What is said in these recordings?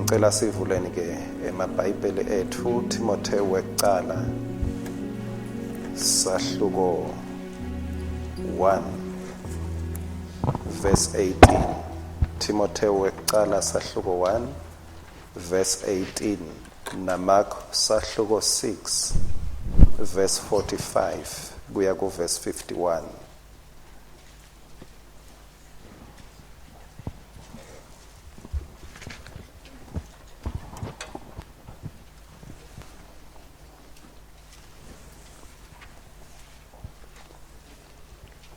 Ngicela sivuleni ke emaBhayibheli ethu Timotheo wekucala sahluko 1 verse 18. Timotheo wekucala sahluko 1 verse 18 naMark sahluko 6 verse 45 kuya ku verse 51.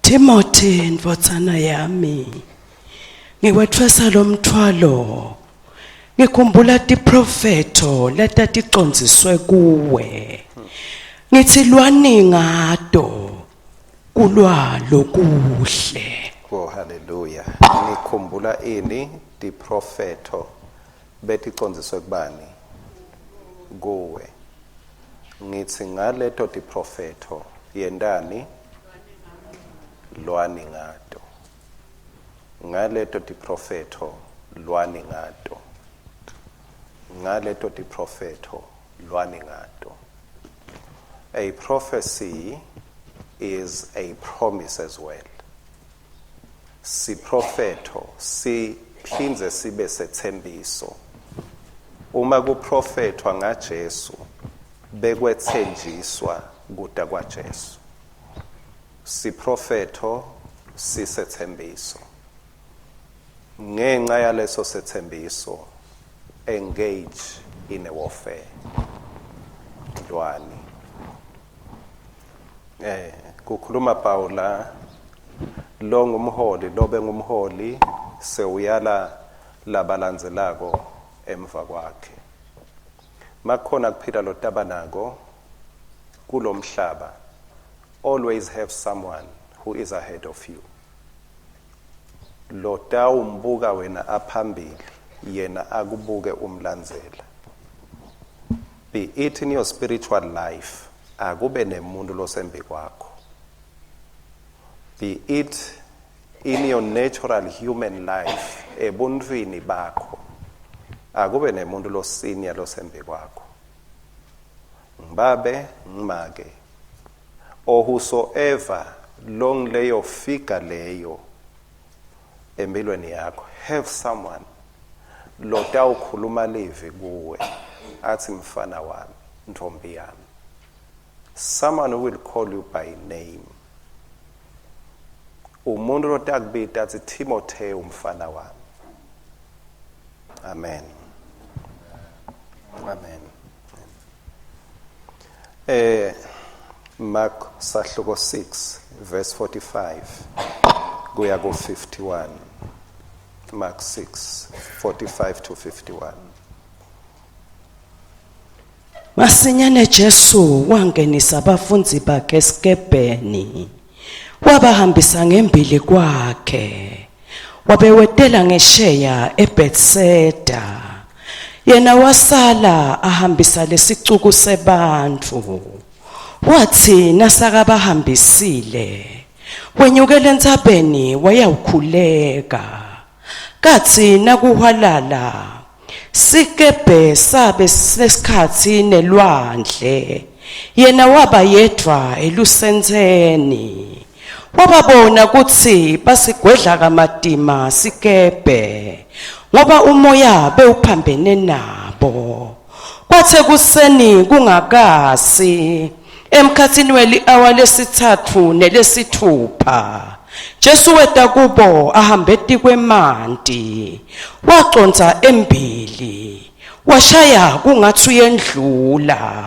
Timothy ndvodzana yami ngikwetfwesa lomthwalo ngikhumbula tiprofetho letaticondziswe kuwe ngithi lwani ngato kulwa lokuhle. Oh haleluya. Ngikhumbula ini tiprofetho beticondziswe kubani? Kuwe. Ngithi ngaleto tiprofetho yentani? Lwani ngato. Ngaleto tiprofetho lwani ngato. Ngaleto tiprofetho lwani ngato. A prophecy is a promise as well. Siprofetho siphindze sibe sethembiso. Uma kuprofethwa ngaJesu bekwethenjiswa kuta kwaJesu. Siprofetho sisethembiso. Ngenxa yaleso sethembiso engage in a warfare. Lwani. Eh kukhuluma Paula lo ngumholi lobe ngumholi sewuyala labalandzelako emva kwakhe. Makukhona kuphila lotabanako kulomhlaba always have someone who is ahead of you. Lotawumbuka wena aphambili yena akubuke umlandzela. Be it in your spiritual life akube nemuntu losembi kwakho. Be it in your natural human life ebuntwini bakho akube nemuntu losenior losembi kwakho. Ngibabe ngimake or whosoever long leyo figure leyo empilweni yakho have someone lotawukhuluma livi kuwe athi mfana wami ntombi yami. Someone who will call you by name. Umuntu lotakubita athi Timotheo umfana wami. Amen. Amen. Mark sahluko 6 verse 45 kuya ku 51. Mark 6 45 to 51. Masinyane Jesu wangenisa abafundzi bakhe esikebheni wabahambisa ngembili kwakhe wabewetela ngesheya eBethsaida yena wasala ahambisa lesicuku sebantfu wathi nasakabahambisile wenyukela entsabeni wayawukhuleka kathi nakuhwalala sikebhe sabe sesikhathi nelwandle yena waba yedwa elusentseni wababona ukuthi basigwedla kamatima sikebhe ngoba umoya bewuphambene nabo kwathe kuseni kungakasi emkhathini weli-awa lesithathu nelesithupha Jesu weta kubo ahambe etikwemanti waconsa embili washaya kungathi uyendlula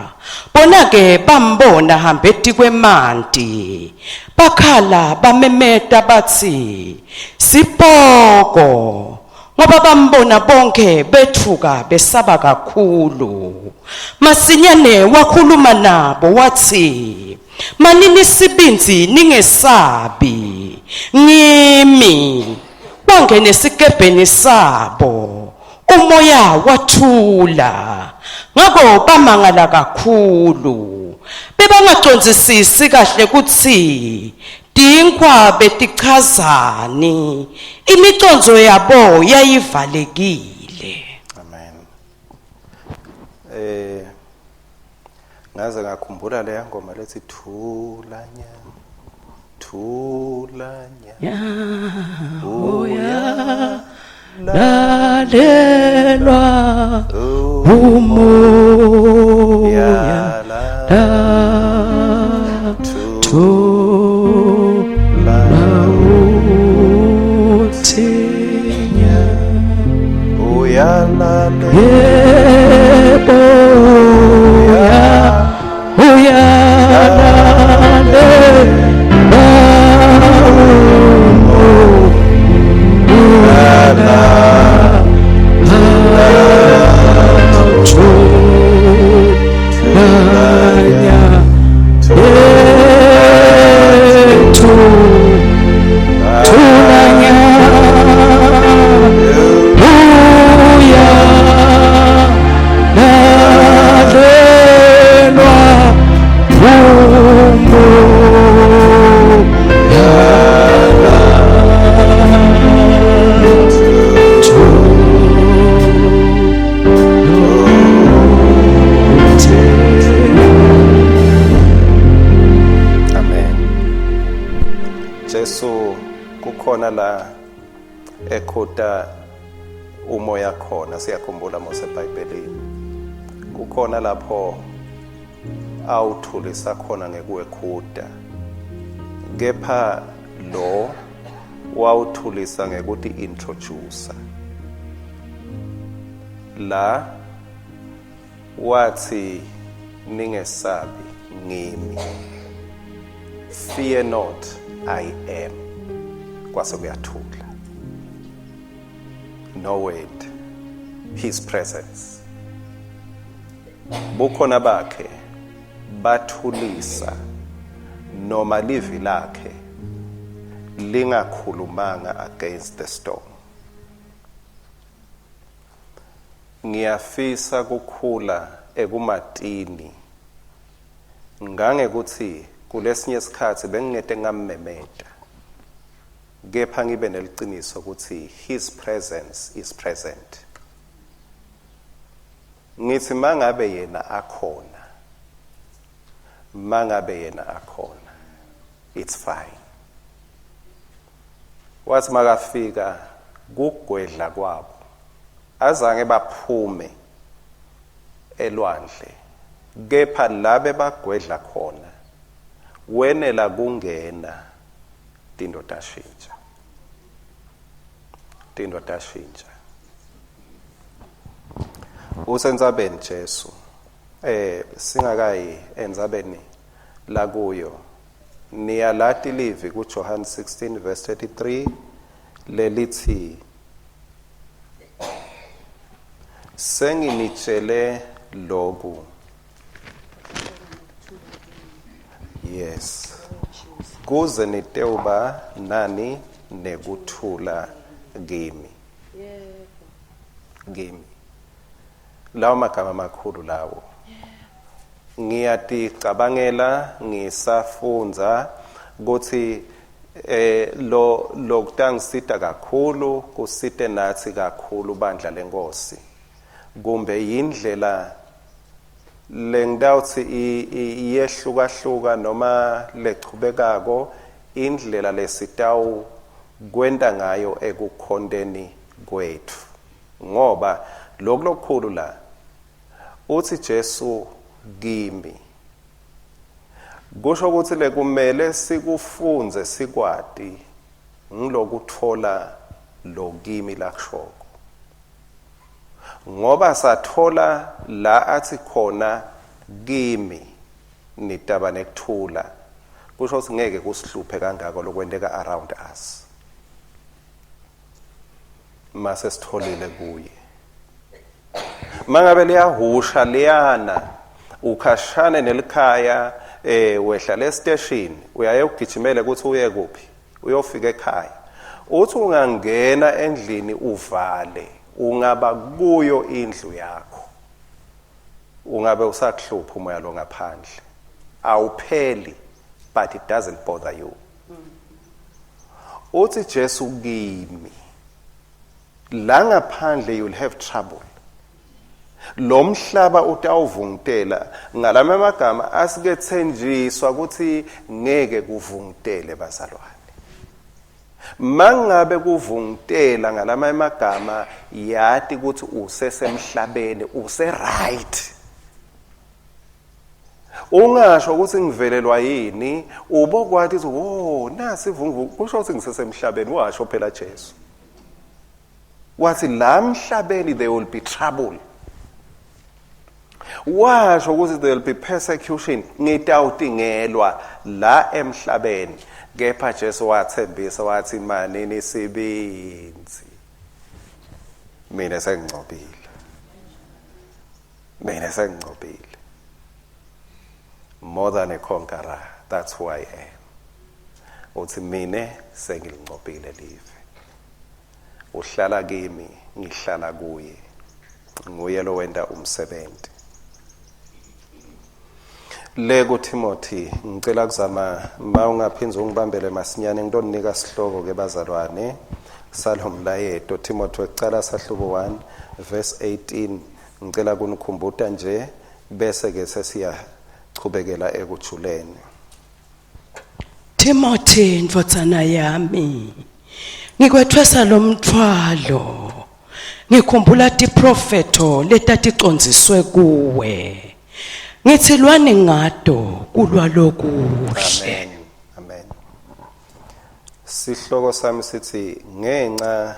bona ke bambona hambe etikwemanti bakhala bamemeta bathi sipoko ngoba bambona bonke bethuka besaba kakhulu masinyane wakhuluma nabo wathi manini isibinzi ningesabi ngimi wangena esikebheni sabo umoya wathula ngako bamangala kakhulu bebangacondzisisi kahle kutsi tinkhwa betichazani imicondzo yabo yayivalekile. Amen. Ngaze ngakhumbula leya ngoma lethi thula nyama, thula nyama, uya lalelwa umoya la thula uthinya uyalalela yebo uyalalela thulanya ethu thulanya uya lalelwa umoya Amen. Jesu kukhona la ekhuta umoya khona, siyakhumbula mose eBhayibhelini. Kukhona lapho awuthulisa khona ngekuwekhuta. Kepha lo wawuthulisa ngekuthi introducer. La wathi ningesabi ngimi. Fear not, I am. Kwase kuyathula. No word. His presence. Bukhona bakhe bathulisa noma livi lakhe lingakhulumanga against the storm. Ngiyafisa kukhula ekumatini ngangekuthi kulesinye isikhathi bengingete ngammemeta, kepha ngibe neliciniso ukuthi his presence is present. Ngithi mangabe yena akhona, mangabe yena akhona, it's fine. Wathi makafika kugwedla kwabo, azange baphume elwandle, kepha labe bagwedla khona wenela kungena, tinto tashintsha, tinto tashintsha. Usentsabeni Jesu, singakayi entsabeni lakuyo, niyalati livi kuJohn 16 verse 33 lelithi senginitshele lokhu. Yes, kuze nitewuba nani nekuthula kimi. Kimi. Lawo magama makhulu lawo. Ngiyaticabangela ngisafundza ukuthi lo lokutangisita kakhulu kusite nathi kakhulu bandla lenkosi. Kumbe yindlela lengidawuthi iyehlukahluka noma lechubekako, indlela lesitawu kwenta ngayo ekukhonteni kwethu. Ngoba lokhu lokukhulu la uthi Jesu kimi, kusho ukuthi lekumele sikufunze sikwati ngilokuthola lokimi lakushoko. Ngoba sathola la athi khona kimi nitaba nekuthula, kusho ukuthi ngeke kusihluphe kangako lokwenteka around us mase sitholile kuye. Mangabe liyahusha liyana, ukhashane nelikhaya, wehla le station, uyaye ugijimele ukuthi uye kuphi, uyofika ekhaya. Uthi ungangena endlini uvale, ungaba kuyo indlu yakho, ungabe usakuhlupha umoya lo ngaphandle. Awupheli, but it doesn't bother you. Uthi Jesu kimi, la ngaphandle you'll have trouble. Lo mhlaba utawuvungutela. Ngalama amagama asikethenjiswa ukuthi ngeke kuvungutele bazalwane. Mangabe kuvungutela ngalama amagama yati ukuthi usesemhlabeni, use right. Ungasho ukuthi ngivelelwa yini, ubokwati ukuthi wo nasi ivunguvungu kusho ukuthi ngisesemhlabeni, washo phela Jesu. Wathi la mhlabeni there will be trouble. Washo ukuthi there will be persecution, ngitawutingelwa la emhlabeni. Kepha Jesu wathembisa wathi manini sibindzi. Mina sengingcobile. Mina sengingcobile. More than a conqueror, that's who I am. Uthi mina sengilingcobile live. Uhlala kimi, ngihlala kuye. Nguye lowenta umsebenzi. Le kuTimothy ngicela kuzama ma ungaphindze ungibambele masinyane ngitoninika sihloko ke bazalwane salomlayeto. Timothy wekucala sahluko 1 verse 18 ngicela kunikhumbuta nje bese ke sesiyachubekela ekujuleni. Timothy ndvodzana yami, ngikwethwesa lo mthwalo, ngikhumbula tiprofetho letaticondziswe kuwe, ngithi lwani ngato kulwa lokuhle. Amen. Amen. Sihloko sami sithi ngenxa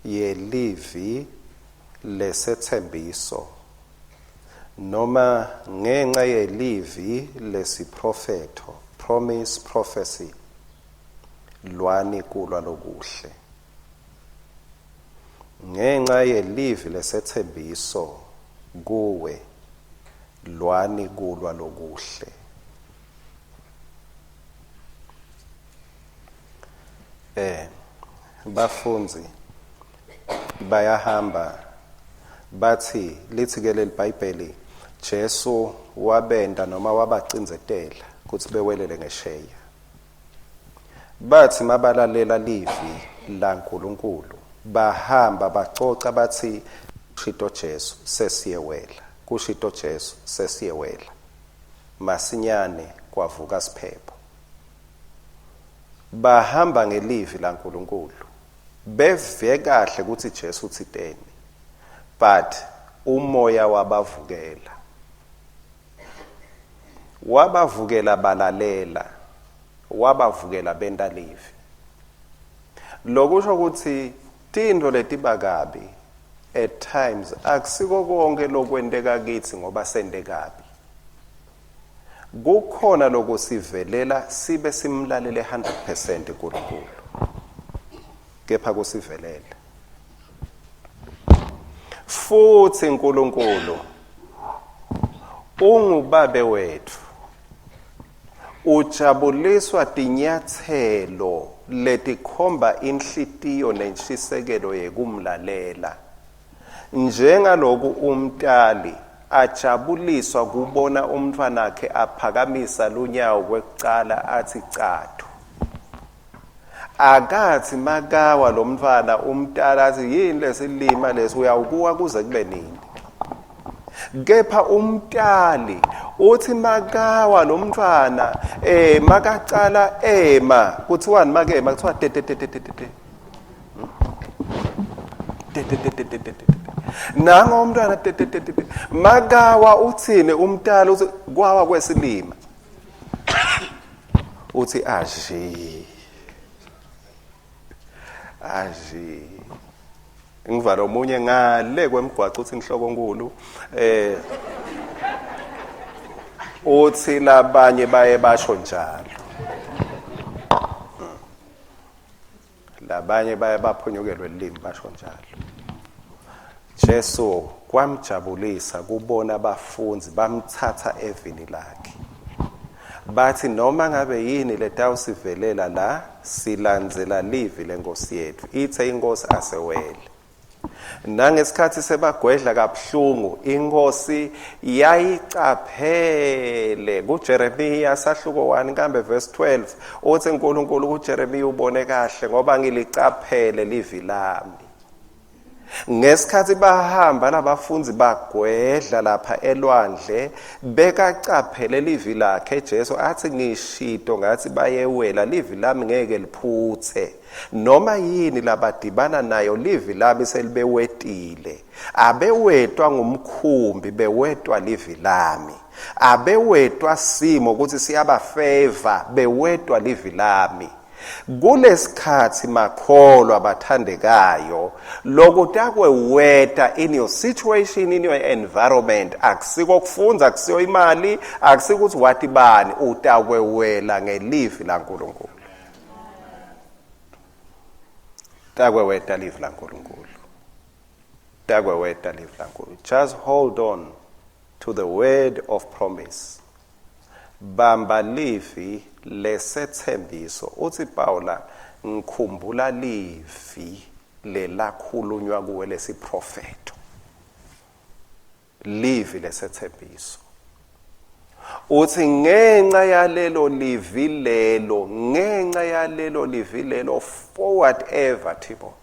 yelivi lesethembiso noma ngenxa yelivi lesiprofetho, promise, prophecy, lwani kulwa lokuhle. Ngenxa yelivi lesethembiso kuwe, lwani kulwa lokuhle. Bafundzi bayahamba bathi lithi ke leli Bhayibheli Jesu wabenda noma wabacindzetela ukuthi bewelele ngesheya. Bathi mabalalela livi laNkulunkulu bahamba bacoca bathi kushito Jesu sesiyewela, kushito Jesu sesiyewela. Masinyane kwavuka siphepho. Bahamba ngelivi laNkulunkulu beve kahle ukuthi Jesu uthiteni, but umoya wabavukela, wabavukela balalela, wabavukela benta livi. Lokusho ukuthi tintfo letiba kabi at times akusiko konke lokwenteka kithi ngoba sente kabi. Kukhona lokusivelela sibe simlalele 100% uNkulunkulu, kepha kusivelela futhi uNkulunkulu ungubabe wethu, ujabuliswa tinyathelo letikhomba inhlitiyo nenshisekelo yekumlalela. Njengaloku umtali ajabuliswa kubona umntfwanakhe aphakamisa lunyawo kwekucala athi cathu. Akathi makawa lo mntfwana umtali athi yini lesilima lesi, uyawukuwa kuze kube nini. Kepha umtali uthi makawa lo mntfwana makacala ema, kuthiwani makema, kuthiwa te te te te te te. Nango umntwana te te te te. Makawa uthini umtali, uthi kwawa kwesilima. Uthi aji. Aji. Ngivala omunye ngale kwemgwaqo uthi inhloko enkulu uthi labanye baye basho njalo. Labanye baye baphunyukelwe lilimi basho njalo. Jesu kwamjabulisa kubona abafundi bamthatha evini lakhe. Bathi noma ngabe yini letawusivelela la, silandzela livi lenkosi yethu. Ithe inkosi asewele. Nangesikhathi sebagwedla kabuhlungu, inkosi yayicaphele kuJeremiya sahluko 1 kambe verse 12 uthi uNkulunkulu kuJeremiya ubone kahle ngoba ngilicaphele livi lami. Ngesikhathi bahamba labafundzi bagwedla lapha elwandle, bekacaphele livi lakhe Jesu athi ngishito ngathi bayewela, livi lami ngeke liphuthe. Noma yini labadibana nayo livi lami selibewetile. Abewetwa ngumkhumbi, bewetwa livi lami. Abewetwa simo ukuthi siyabafeva, bewetwa livi lami. Kulesikhathi makholwa bathandekayo, lokutakweweta in your situation, in your environment, akusiko kufundza, akusiyo imali, akusiko ukuthi wati bani, utakwewela ngelivi laNkulunkulu. Takweweta livi laNkulunkulu. Takweweta livi laNkulunkulu. Just hold on to the word of promise. Bamba livi lesetsembiso. Utsi Pawula, ngikhumbula livi lelakhulunywa kuwe lesiprofetho. Livi lesetsembiso. Uthi ngenxa yalelo livi lelo, ngenxa yalelo livi lelo, forward ever Timothy.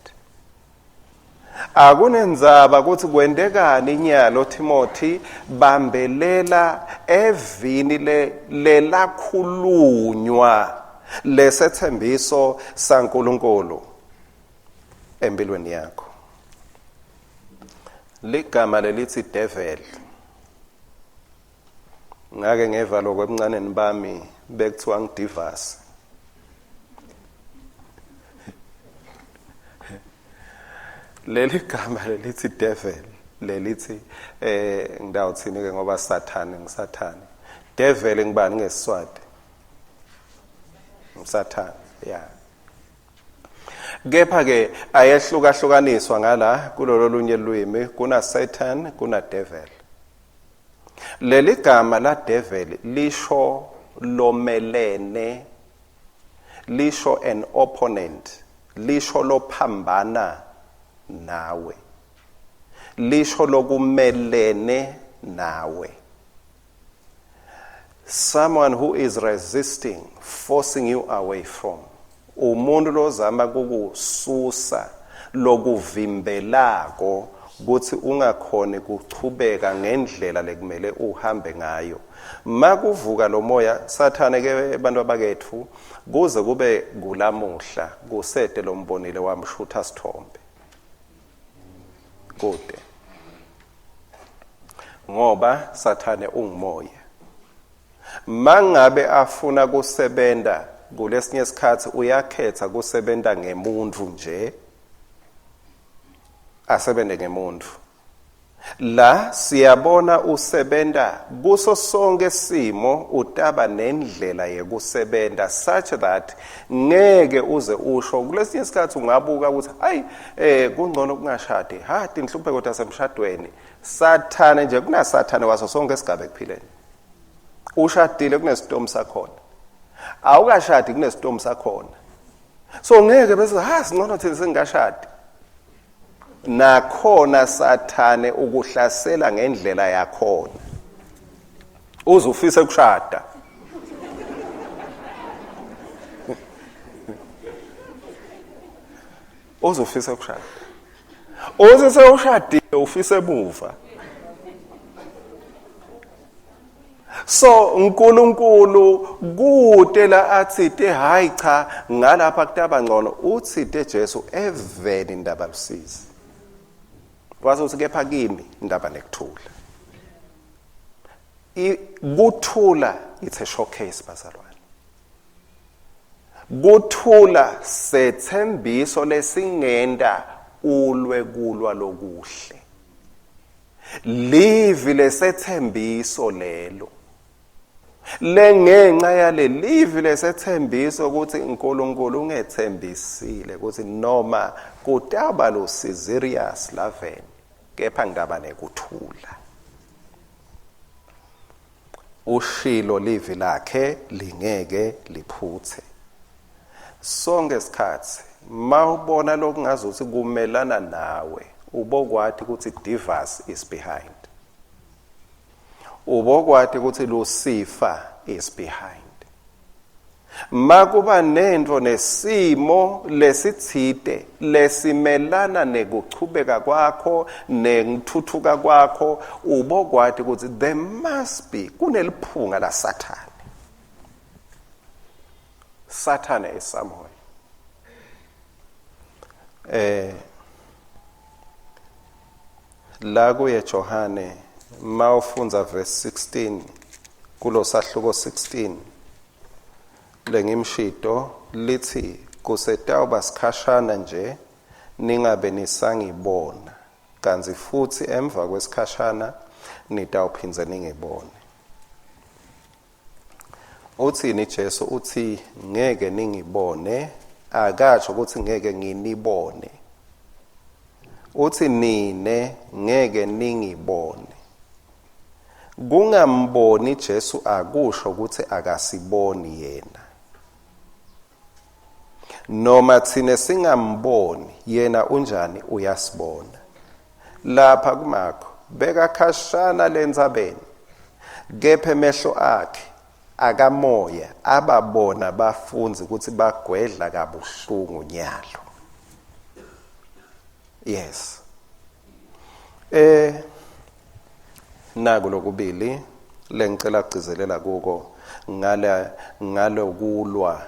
Akunendzaba ukuthi kwentekani nyalo Timothy, bambelela evini le lelakhulunywa lesethembiso saNkulunkulu empilweni yakho. Ligama lelithi devil, ngake ngeva lokho ebuncaneni bami, bekuthiwa ngidivasi. Leli gama lelithi devil, lelithi ngidawuthini ke ngoba sathane ngisathane. Devil ngibani ngeSiswati? Ngisathane, yeah. Kepha ke ayehlukahlukaniswa ngala kulolo lunye lwimi, kuna Satan, kuna devil. Leli gama la devil lisho lomelene, lisho an opponent, lisho lophambana nawe, lisho lokumelene nawe. Someone who is resisting, forcing you away from. Umuntu lozama kukususa, lokuvimbelako kutsi ungakhoni kuchubeka ngendlela lekumele uhambe ngayo. Makuvuka lo moya sathane ke bantu abakethu, kuze kube kulamuhla kusete lombonile wamshutha sithombe kude, ngoba sathane ungumoya. Mangabe afuna kusebenta kulesinye isikhathi uyakhetha kusebenta ngemuntu nje, asebente ngemuntu. La siyabona usebenta kuso sonke simo, utaba nendlela yekusebenta such that ngeke uze usho kulesinye isikhathi ungabuka ukuthi hayi kungcono kungashadi, ha tinhlupheko tasemshadweni. Sathane nje, kunasathane waso sonke isigaba ekuphileni. Ushadile kunesitomu sakhona, awukashadi kunesitomu sakhona. So ngeke bese ha singcono thina singashadi. Nakhona sathane ukuhlasela ngendlela yakhona, uze ufise ukushada. Uze ufise ukushada, uze sewushadile ufise emuva. So uNkulunkulu kude la athi te hayi cha ngalapha kutaba ngcono, uthi te Jesu eveni indaba lusizi, waze uthi kepha kimi indaba nekuthula. Kuthula it's a showcase bazalwane. Kuthula sethembiso lesingenta ulwe kulwa lokuhle. Livi lesethembiso lelo, lengenxa yale livi lesethembiso ukuthi uNkulunkulu ungethembisile ukuthi noma kutaba lo serious laveni kepha ngidaba nekuthula. Ushilo livi lakhe lingeke liphuthe. Sonke isikhathi mawubona lokungazuthi kumelana nawe, ubokwati ukuthi Divas is behind, ubokwati ukuthi Lucifer is behind. Makuba nento nesimo lesitsite lesimelana nekuchubeka kwakho nekuthuthuka kwakho, ubokwati ukuthi there must be kuneliphunga la Sathane. Sathane is somewhere. La kuye Johane mawufundza verse 16 kulosahluko 16 lengimshito lithi kusetawuba sikhashana nje ningabe nisangibona, kantsi futhi emva kwesikhashana nitawuphindze ningibone. Uthini Jesu? Uthi ngeke ningibone, akatsho ukuthi ngeke nginibone. Uthi nine ngeke ningibone. Kungamboni Jesu akusho ukuthi akasiboni yena. Noma thine singamboni yena unjani, uyasibona. Lapha kumakho beka khashana lentsabeni, kepha emehlo akhe akamoya ababona bafundzi ukuthi bagwedla kabuhlungu nyalo. Yes. Naku lokubili lengicela kugcizelela kuko ngala ngalokulwa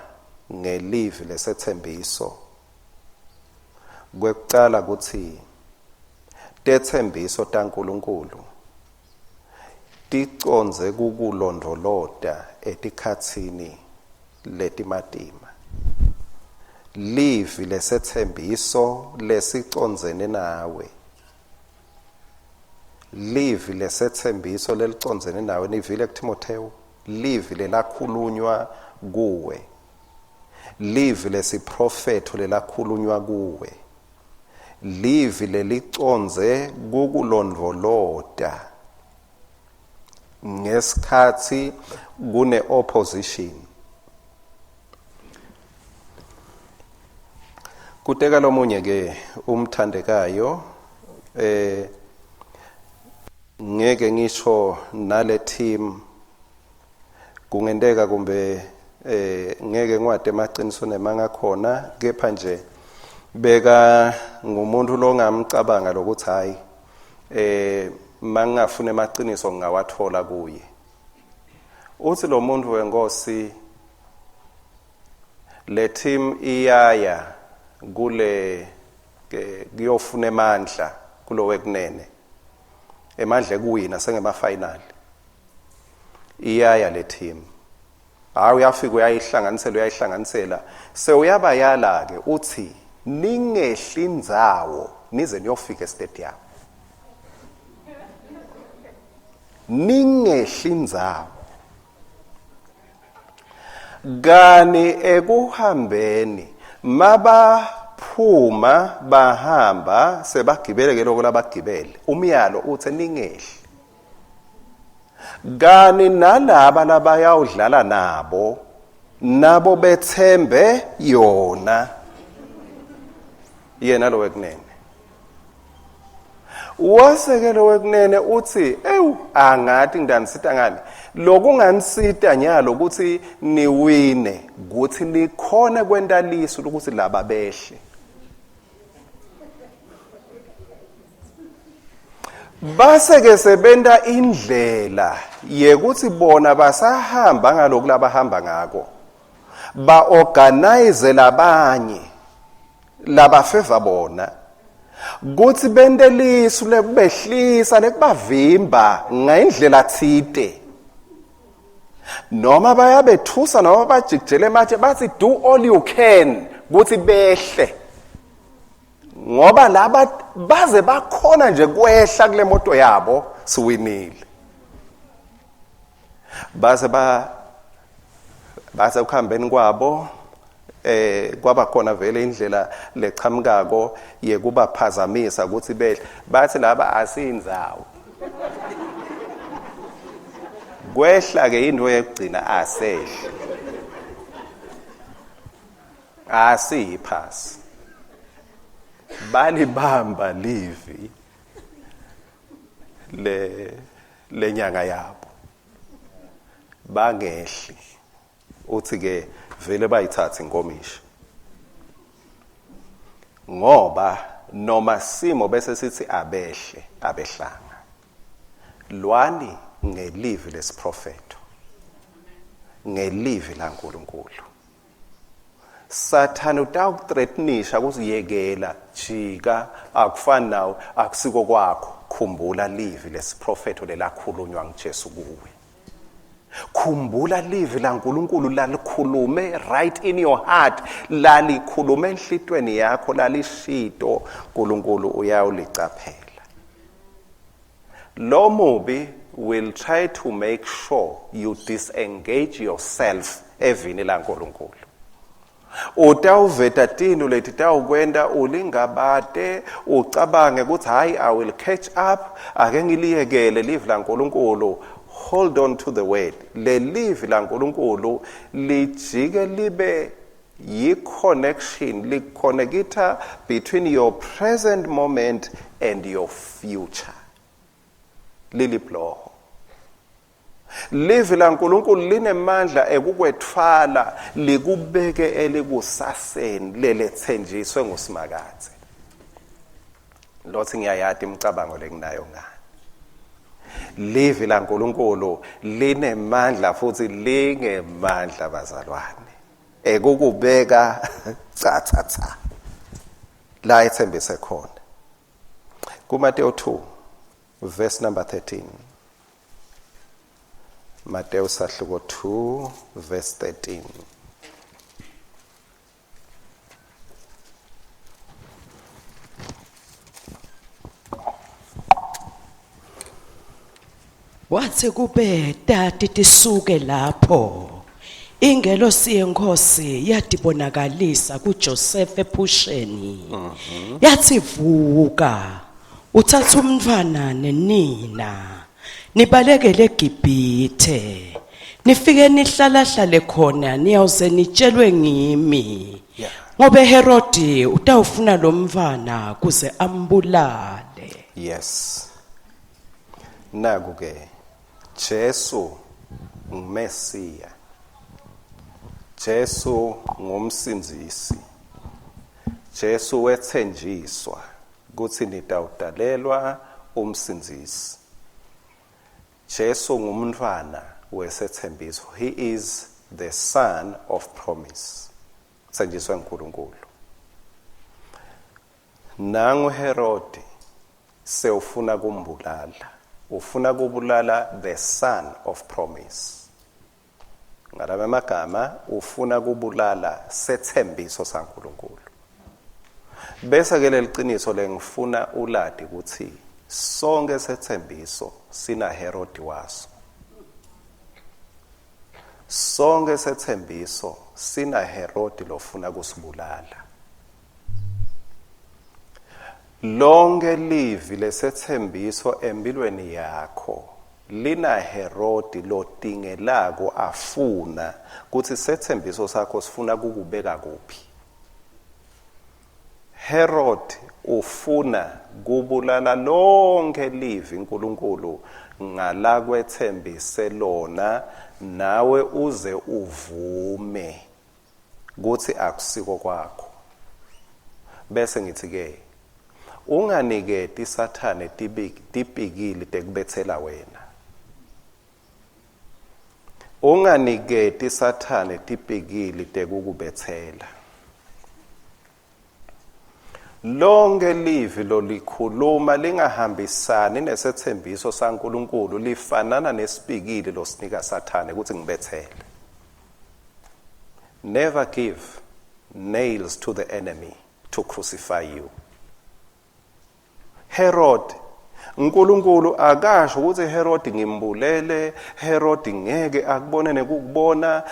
ngelivi lesethembiso. Kwekucala ukuthi tetsembiso taNkulunkulu ticondze kukulondvolota etikhatsini letimatima. Livi lesethembiso lesicondzene nawe, livi lesethembiso lelicondzene nawe, nivile kuTimotheo, livi lelakhulunywa kuwe, livi lesiprofetho lelakhulunywa kuwe, livi lelicondze kukulondvolota ngesikhathi kune opposition. Kuteka lomunye ke umthandekayo, ngeke ngisho nale team kungenteka kumbe ngeke ngiwade emaqiniso nemanga khona, kepha nje beka ngumuntu longamcabanga lokuthi hayi mangingafuna emaqiniso ngingawathola kuye. Uthi lo muntu wenkosi le team iyaya kule kuyofuna emandla kulo wekunene, emandla ekuwina sengema final. Iyaya le team, hayi uyafika uyayihlanganisela, sewuyabayala ke uthi ningehli indzawo nize niyofika estadium, ningehli indzawo. Kani ekuhambeni mabaphuma bahamba sebagibele ke lokho labagibele, umyalo uthe ningehli. Kani nalaba labayawudlala nabo nabo bethembe yona yena lo wekunene. Waseke lo wekunene uthi ewu angathi ngidanisita ngani, lokunganisita nyalo ukuthi niwine ukuthi nikhone kwenta lisu lokuthi laba behle. Base ke sebenta indlela yekuthi bona basahamba ngaloku labahamba ngako, ba organize labanye labafeva bona kuthi bente lisu lekubehlisa lekubavimba ngayindlela thite, noma bayabethusa noma bajikijele ematshe, bathi do all you can kuthi behle, ngoba laba baze bakhona nje kwehla kule moto yabo siwinile. Baze ba base ukuhambeni kwabo kwaba khona vele indlela lechamukako yekubaphazamisa ukuthi behle, bathi laba asindzawo. Kwehla ke into yekugcina asehle, asiyiphasi, balibamba livi le lenyanga yabo bangehli. Uthi ke Vele bayithatha inkomishi. Ngoba noma simo bese sithi abehle abehlanga. Lwani ngelivi lesiprofetho. Ngelivi laNkuluNkulu. Sathane utawukuthreatenisha ukuthi yekela jika akufani nawe akusiko kwakho khumbula livi lesiprofetho lelakhulunywa nguJesu kuwe. Khumbula livi laNkuluNkulu lalikhulume right in your heart lalikhulume enhlitweni yakho lalishito uNkulunkulu uyawulicaphela. Lo mubi will try to make sure you disengage yourself evini laNkuluNkulu. Utawuveta tinu leti tawukwenta ulingabate ucabange ukuthi hayi I will catch up ake ngiliyekele livi laNkuluNkulu. Hold on to the word. Le livi laNkuluNkulu lijike libe yi-connection li-connecta between your present moment and your future. Lilibloho. Livi laNkuluNkulu linemandla ekukwethwala likubeke elikusaseni lelethenjiswe nguSimakadze. Lothi ngiyayati imicabango lenginayo ngani. Livi laNkuluNkulu linemandla futhi lingemandla bazalwane. Ekukubeka cha cha cha. La ethembise khona. KuMateyu 2 verse number 13. Mateyu sahluko 2 verse 13. Wathi kube tati tisuke lapho ingelosi yenkosi yadibonakalisa kuJoseph ephusheni yathi vuka uthatha umntwana nenina nibalekele eGibhithe nifike nihlalahlale khona niyawuze nitshelwe ngimi ngobe Herodi utawufuna lo mntwana kuze ambulale. Yes. Naku ke Jesu nguMesiya. Jesu ngumsindzisi. Jesu wethenjiswa kutsi nitawutalelwa umsindzisi. Jesu ngumntfwana wesethembiso. He is the son of promise. Tsenjiswe nguNkulunkulu. Nangu Herodi sewufuna kumbulala. Ufuna kubulala the son of promise. Ngalama magama ufuna kubulala sethembiso saNkulunkulu. Bese ke leliciniso lengifuna ulati ukuthi sonke sethembiso sina Herodi waso. Sonke sethembiso sina Herodi lofuna kusibulala. Lonke livi lesethembiso empilweni yakho lina Herodi lotingelako afuna kutsi sethembiso sakho sifuna kukubeka kuphi. Herod ufuna kubulala lonke livi uNkulunkulu ngalakwethembise lona nawe uze uvume kutsi akusiko kwakho. Bese ngithi ke unganiketi sathane tipikili tekubethela wena. Unganiketi sathane tipikili tekukubethela. Lonke livi lolikhuluma lingahambisani nesethembiso saNkulunkulu lifanana nesipikili losinika sathane ukuthi ngibethele. Never give nails to the enemy to crucify you. Herod uNkulunkulu akasho ukuthi Herod ngimbulele, Herod ngeke akubone nekukubona,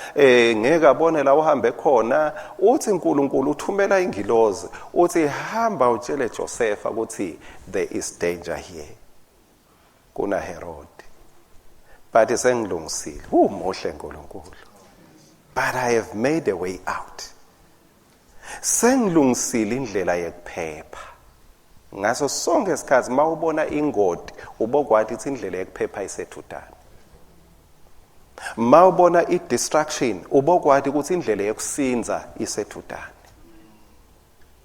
ngeke abone la uhambe khona. Uthi uNkulunkulu uthumela ingilozi, uthi hamba utshele Josepha ukuthi there is danger here. Kuna Herod. But sengilungisile. Umuhle uNkulunkulu. But I have made a way out. Sengilungisile indlela yekuphepha. Ngaso sonke isikhathi mawubona ingodi ubokwati ukuthi indlela yekuphepha isethutana. Mawubona i-distraction ubokwati ukuthi indlela yokusinza isedudane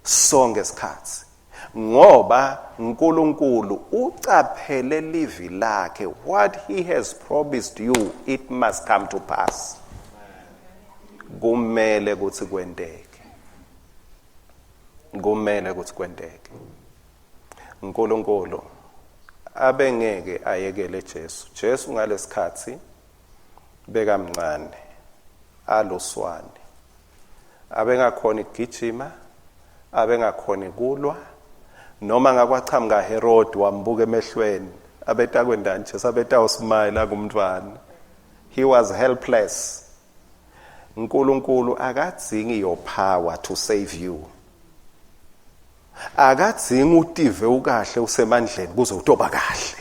sonke isikhathi, ngoba uNkulunkulu ucaphele livi lakhe. What he has promised you, it must come to pass. Kumele ukuthi kwenteke, kumele ukuthi kwenteke. uNkulunkulu abengeke ayekele Jesu. Jesu ngalesikhathi bekamncane, aluswane, abengakhoni ukugijima, abengakhoni kulwa. Noma ngakwachamuka Herod wambuka emehlweni, abetakwendani Jesu? Abetawusmile akumntwana. He was helpless. uNkulunkulu akadzingi your power to save you. Akadzingi utive ukahle usemandleni kuze utoba kahle.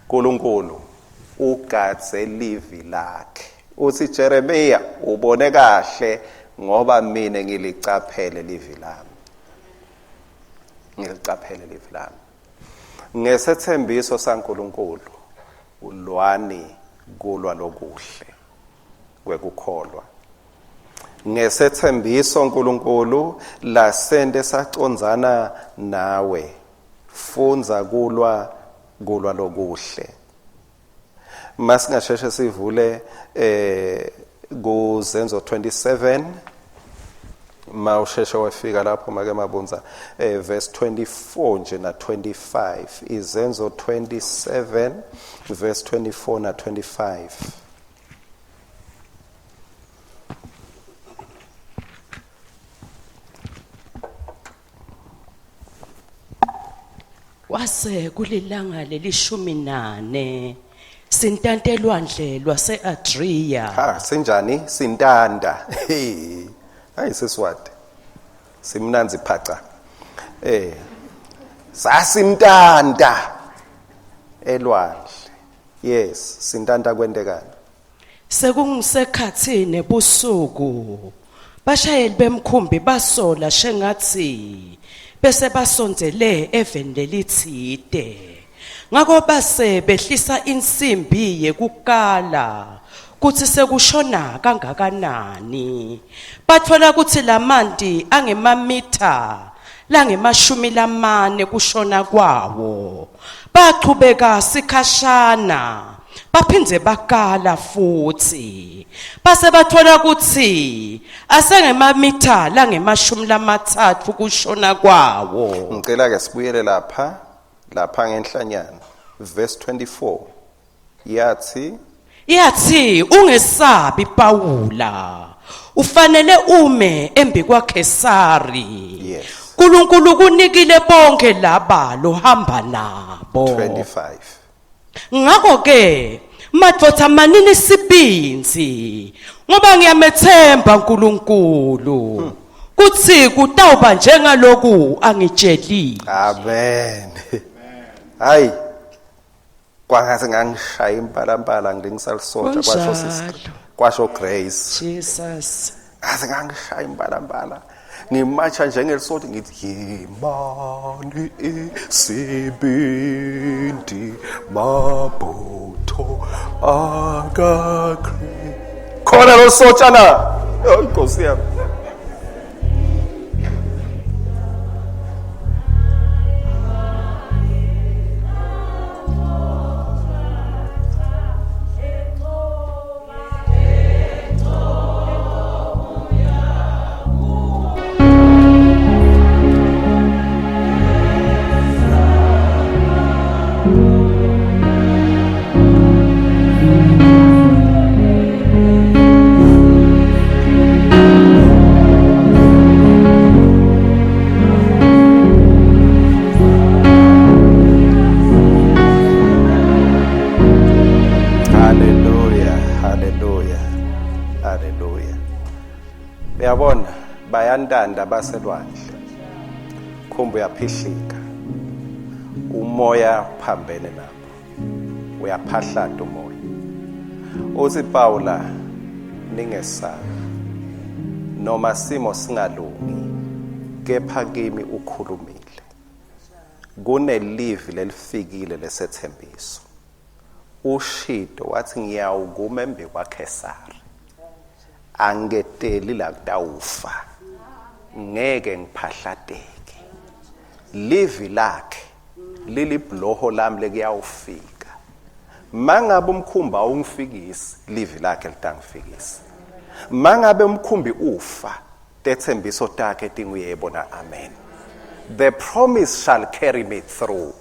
uNkulunkulu ugadze livi lakhe. Uthi Jeremiah, ubone kahle ngoba mina ngilicaphele livi lami, ngilicaphele livi lami. Ngesethembiso saNkulunkulu ulwani kulwa lokuhle kwekukholwa. Ngesethembiso uNkulunkulu lasente sacondzana nawe, fundza kulwa kulwa lokuhle. Masingasheshe sivule kuZenzo 27. Mawusheshe wafika lapho make Mabunza, verse 24 nje na 25. Izenzo 27 verse 24 na 25. Kwase kulilanga lelishumi nane sintante elwandle lwase-Adria. Ha, sinjani? Sintanda. Hayi, siswati simnanzi phaca. Sasintanda elwandle. Yes, sintanta kwentekani? Sekungisekhathini ebusuku, bashayeli bemkhumbi basola shengathi bese basondzele eveni lelitsite. Ngako base behlisa insimbi yekukala kutsi sekushona kangakanani. Batfola kutsi lamanti angemamitha langema-40 kushona kwawo. Bachubeka sikhashana, baphindze bakala futhi, base bathola kutsi asengemamitha langema-30 kushona kwawo. Ngicela ke sibuyele lapha ngenhlanyana, verse 24 yathi, Yathi, ungesabi Pawula, ufanele ume embi kwaKhesari. uNkulunkulu kunikile bonke laba lohamba nabo. 25. Ngakho ke madvodza, manini sibindzi, ngoba ngiyamethemba uNkulunkulu kuthi kutawuba njengaloku angitshelile. Amen. Hayi, kwangathi ngangishaya impalampala ngilingisalisotsha, kwasho sister, kwasho Grace. Jesus. Ngaze ngangishaya impalampala ngimatsha njengelisotsha, ngithi yimani isibindi mabutho akaKristu. Khona lo sotsha na, oh Nkosi yami. Haleluya, haleluya, haleluya. Uyabona, bayantanda baselwandle, khumbu uyaphihlika, umoya uphambene nabo, uyaphahlata umoya. Uthi Paula, ningesabi, noma simo singalungi, kepha kimi ukhulumile. Kunelivi lelifikile lesethembiso. Ushito wathi ngiyawukuma embi kwaKhesari, angeteli la kutawufa, ngeke ngiphahlateke. Livi lakhe lilibhuloho lami lekuyawufika. Mangabe umkhumbi awungifikisi, livi lakhe litangifikisa. Mangabe umkhumbi ufa, tetsembiso takhe tinguyebo na amen. The promise shall carry me through.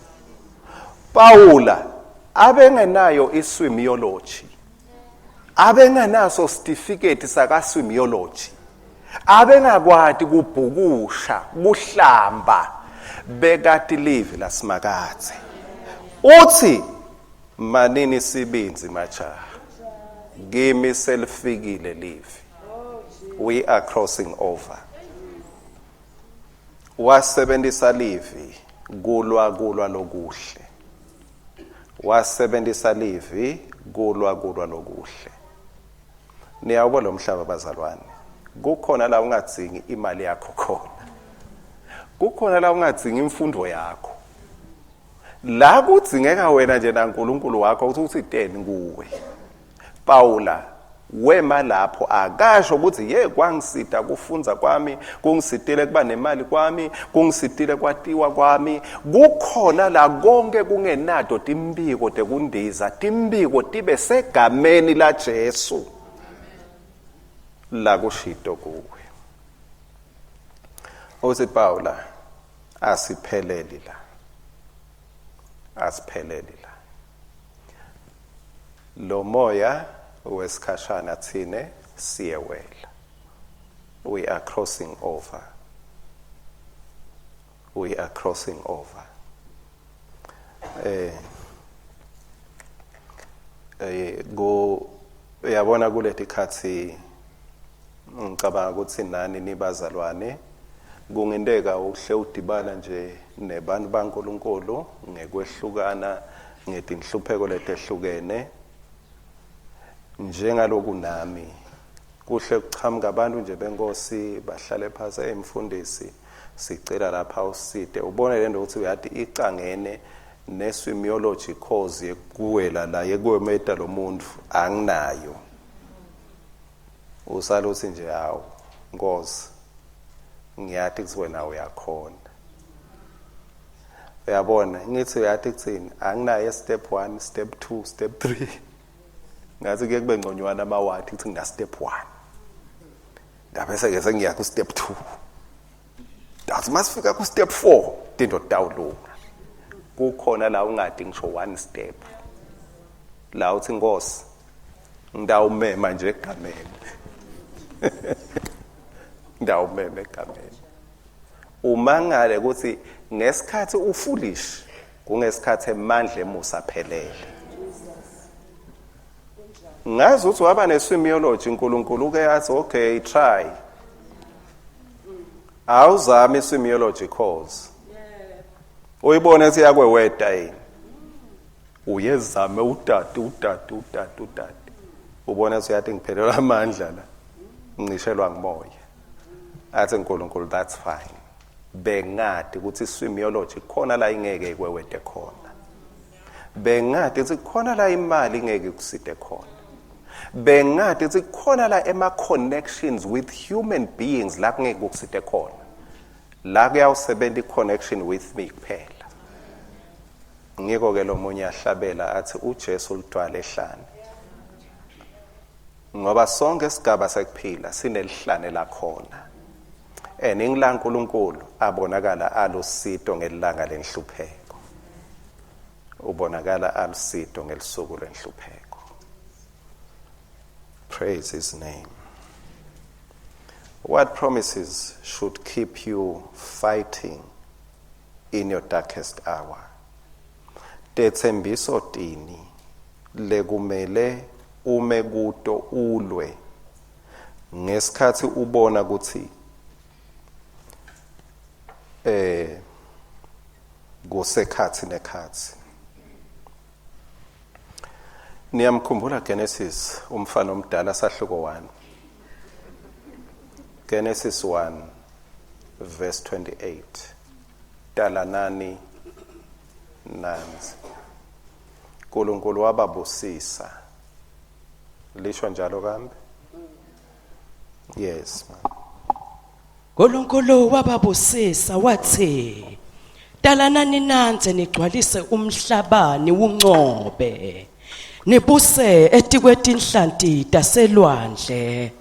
Pawula abengenayo iswimiyology, abengenaso certificate sakaswimiyology, abengakwati kubhukusha, kuhlamba, bekati livi lasimakadze. Uthi manini sibindzi majaha, kimi selifikile livi. We are crossing over. Wasebenzisa livi kulwa kulwa lokuhle. Wasebenzisa livi kulwa kulwa lokuhle. Niyawubona lo mhlaba bazalwane, kukhona la ungadzingi imali yakho khona, kukhona la ungadzingi imfundo yakho, la kudzingeka wena nje naNkulunkulu wakho ukuthi uthi teni kuwe. Pawula wema lapho akasho ukuthi ye kwangisita kufunza kwami, kungisitile kuba nemali kwami, kungisitile kwatiwa kwami. Kukhona la konke kungenato timbiko tekundiza, timbiko tibe segameni la Jesu la kushito kuwe. Uthi Pawula asipheleli la, asipheleli la. Lo moya wesikhashana thine siyewela. We are crossing over. We are crossing over. Ku uyabona kuletikhathi ngicabanga ukuthi nani nibazalwane kungenteka uhle udibana nje nebantu baNkulunkulu ngekwehlukana ngetinhlupheko letehlukene njengaloku nami kuhle kuchamuka abantu nje benkosi bahlale phasi emfundisi sicela lapha usite ubone lento ukuthi uyati icangene neswimiology course yekuwela la yekuwemeta lo muntu anginayo. Usaluthi nje hawu Nkosi ngiyathi kuthi wena uyakhona. Uyabona ngithi uyathi kuthini anginayo step 1 step 2 step 3. Ngathi kuye kube ngconywana amawathi kuthi ngina step 1. Ngabe ke sengiya ku step 2. Dathi masifika ku step 4 tinto tawulunga. Kukhona la ungadi ngisho one step. La uthi Nkosi ngidawumema nje egameni. Ngidawumema egameni. Umangale ukuthi ngesikhathi ufoolish kungesikhathi emandla emusa phelele. Ngazi ukuthi waba neswimiology uNkulunkulu uke athi okay try. Awuzami iswimiology course. Uyibone ukuthi yakweweda yini. Uyezame udade udade udade udade. Ubone ukuthi uyathi ngiphelelwa amandla la. Ngishelwa ngumoya. Athi uNkulunkulu that's fine. Bengadi ukuthi iswimiology khona la ingeke ikwewede khona. Bengadi ukuthi khona la imali ingeke ikuside khona. Bengadi ukuthi khona la ema connections with human beings la kungeke kukuside khona. La kuyawusebenza i-connection with me kuphela. Ngiko ke lo munye ahlabela athi uJesu ulidwala ehlane. Ngoba sonke isigaba sekuphila sinelihlane lakhona. Eningi laNkulunkulu abonakala alusito ngelanga lenhlupheko. Ubonakala alusito ngelisuku lwenhlupheko. Praise his name. What promises should keep you fighting in your darkest hour? Tetsembiso tini lekumele ume kuto ulwe ngesikhathi ubona ukuthi kusekhathi nekhathi. Niyamkhumbula Genesis umfana omdala sahluko 1. Genesis 1 verse 28. Talanani nanzi. uNkulunkulu wababusisa. Lisho njalo kambe? Yes, ma'am. uNkulunkulu wababusisa wathi, "Talanani nandze nigcwalise umhlaba niwuncobe. Nibuse etikwetinhlanti taselwandle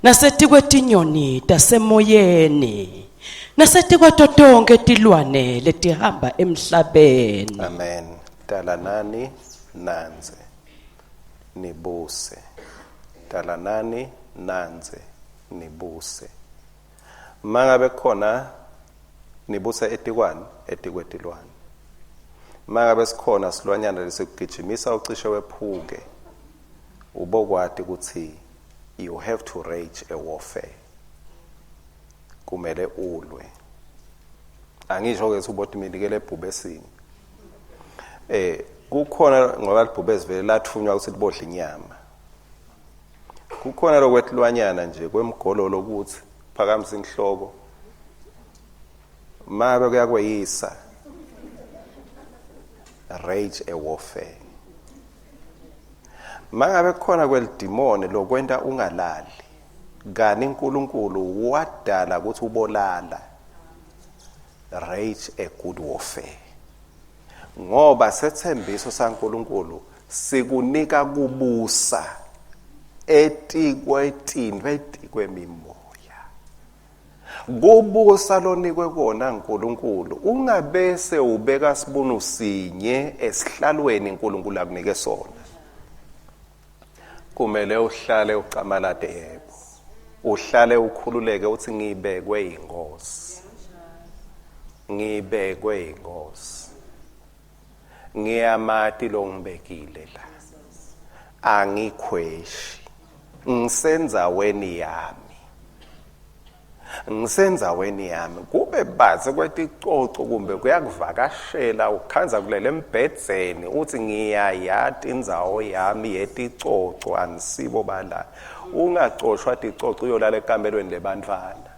nasetikwetinyoni tasemoyeni nasetikwato tonkhe tilwane letihamba emhlabeni." Amen. Talanani nandze nibuse. Talanani nandze nibuse. Mangabe khona nibuse etikwani, etikwetilwane. Mangabe sikhona silwanyana lesikugijimisa ucishe wephuke, ubokwati ukuthi you have to rage a warfare. Kumele ulwe. Angisho ke uboti minikele ebhubesini. Kukhona ngoba libhubesi vele lathunywa ukuthi libodla inyama. Kukhona lokwetilwanyana nje kwemgololo ukuthi phakamisa inhloko. Mabe kuyakweyisa. Rage a warfare. Mangabe kukhona kwelidimoni lokwenta ungalali, kani uNkulunkulu wadala ukuthi ubolala. Rage a good warfare. Ngoba sethembiso saNkulunkulu sikunika kubusa etikwetinto, etikwemimoya. Kubusa lonikwe kona uNkulunkulu, ungabese ubeka sibunu sinye esihlalweni uNkulunkulu akunike sona. Kumele uhlale ucamalade, yebo. Uhlale ukhululeke uthi ngibekwe inkosi. Ngibekwe inkosi. Ngiyamati lo ngibekile la. Angikhweshi. Ngisendzaweni yami. Ngisendzaweni yami. Kube batse kweticoco kumbe kuyakuvakashela ukhandza kulele embhedzeni uthi ngiyayati indzawo yami yeticoco, anisibo bala. Ungacoshwa ticoco uyolala ekamelweni lebantfwana.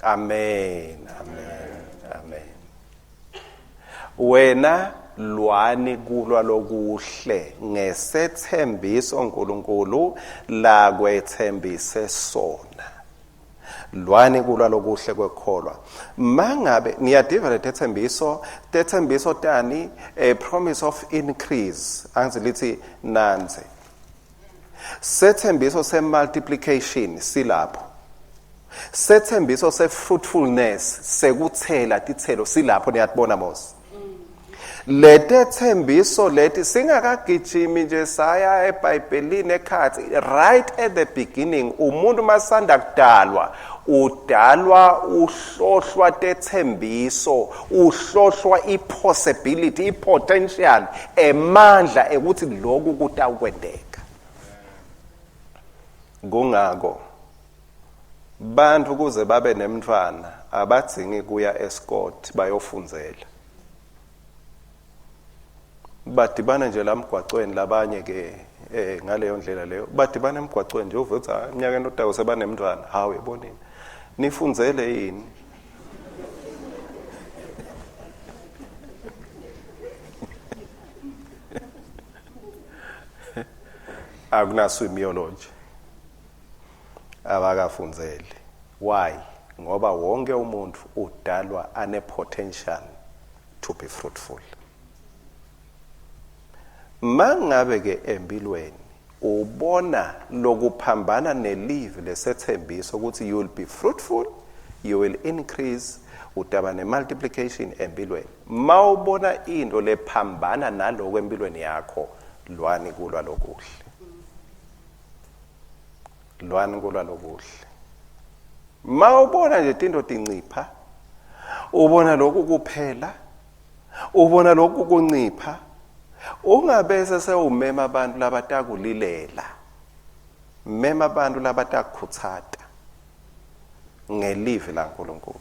Amen, amen, amen. Wena lwani kulwa lokuhle ngesethembiso uNkulunkulu lakwethembise sona. Lwani kulwa lokuhle kwekholwa. Mangabe niyadiva letethembiso, tethembiso tani, a promise of increase, angithi lithi nanze. Sethembiso se multiplication silapho. Sethembiso se fruitfulness, sekuthela tithelo silapho, niyatibona mos. Letethembiso leti singakagijimi nje saya eBhayibhelini ekhathi, right at the beginning umuntu masanda kudalwa, udalwa uhlohlwa tethembiso, uhlohlwa ipossibility, ipotential, emandla ekuthi lokhu kutawukwendeka. Kungako bantu kuze babe nemntfwana abadzingi kuya eScott bayofundzela. Badibana nje la emgwacweni labanye ke ngaleyo ndlela leyo badibana emgwacweni nje uve uthi hayi eminyakeni odawo sebanemntfwana, hawu yebonini nifundzele yini? Akunaswimiology, abakafundzeli. Why? Ngoba wonke umuntu udalwa ane potential to be fruitful. Mangabe ke empilweni ubona lokuphambana nelive lesethembiso ukuthi you will be fruitful, you will increase, udaba ne multiplication empilweni. Mawubona into lephambana naloko empilweni yakho, lwani kulwa lokuhle. Lwani kulwa lokuhle. Mawubona nje tinto tincipha, ubona lokhu kuphela, ubona lokhu kuncipha, ungabese sewumema abantu labatakulilela. Mema abantu labatakukhutsata ngelivi laNkulunkulu.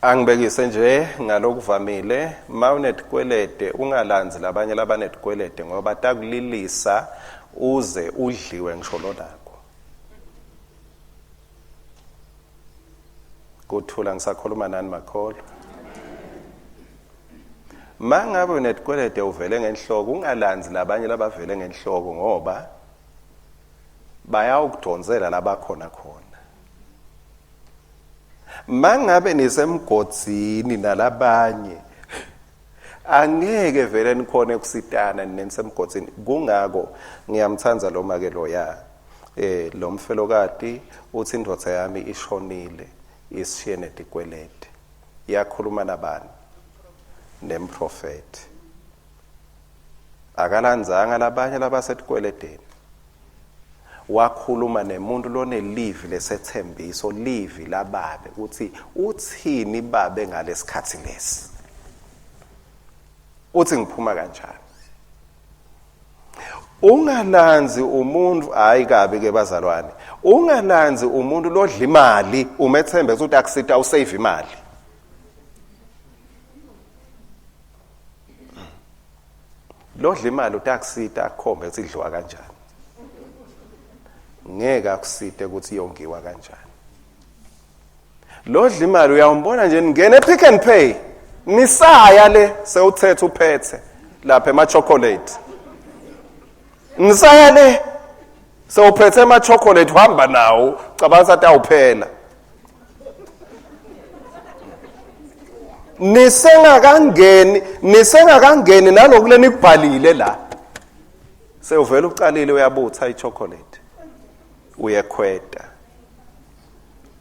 Angibekise nje ngalokuvamile, mawunetikwelede ungalandzi labanye labanetikwelede ngoba batakulilisa uze udliwe ngisho lonako. Kuthula ngisakhuluma nani makholwa. Mangabe unetikwelede uvele ngenhloko, ungalandzi labanye labavele ngenhloko ngoba bayawukudonsela labakhona khona. Mangabe nisemgodzini nalabanye, angeke vele nikhone kusitana nenisemgodzini. Kungako ngiyamthanda lo make loya, lo mfelokati uthi indvodza yami ishonile, isishiye netikwelede. Yakhuluma nabani? Nemprofeti. Akalandzanga labanye labasetikweledeni. Wakhuluma nemuntu lonelivi lesethembiso, livi lababe, ukuthi uthini babe ngalesikhathi lesi? Uthi ngiphuma kanjani? Ungalandzi umuntu, hayi kabi ke bazalwane, ungalandzi umuntu lodla imali umethembe ukuthi akusita usave imali. Lodla imali utakusita akukhombe ukuthi idliwa kanjani. Ngeke akusite ukuthi yongiwa kanjani. Lodla imali uyawumbona nje ningena ePick and Pay, nisaya le sewuthethe uphethe lapha ema chocolate. Nisaya le sewuphethe ema chocolate uhamba nawo, cabanga sathi awuphela. Nisengakangeni, nisengakangeni naloku lenikubhalile la. Sewuvela ucalile uyabutha ichocolate. Uyekhweta.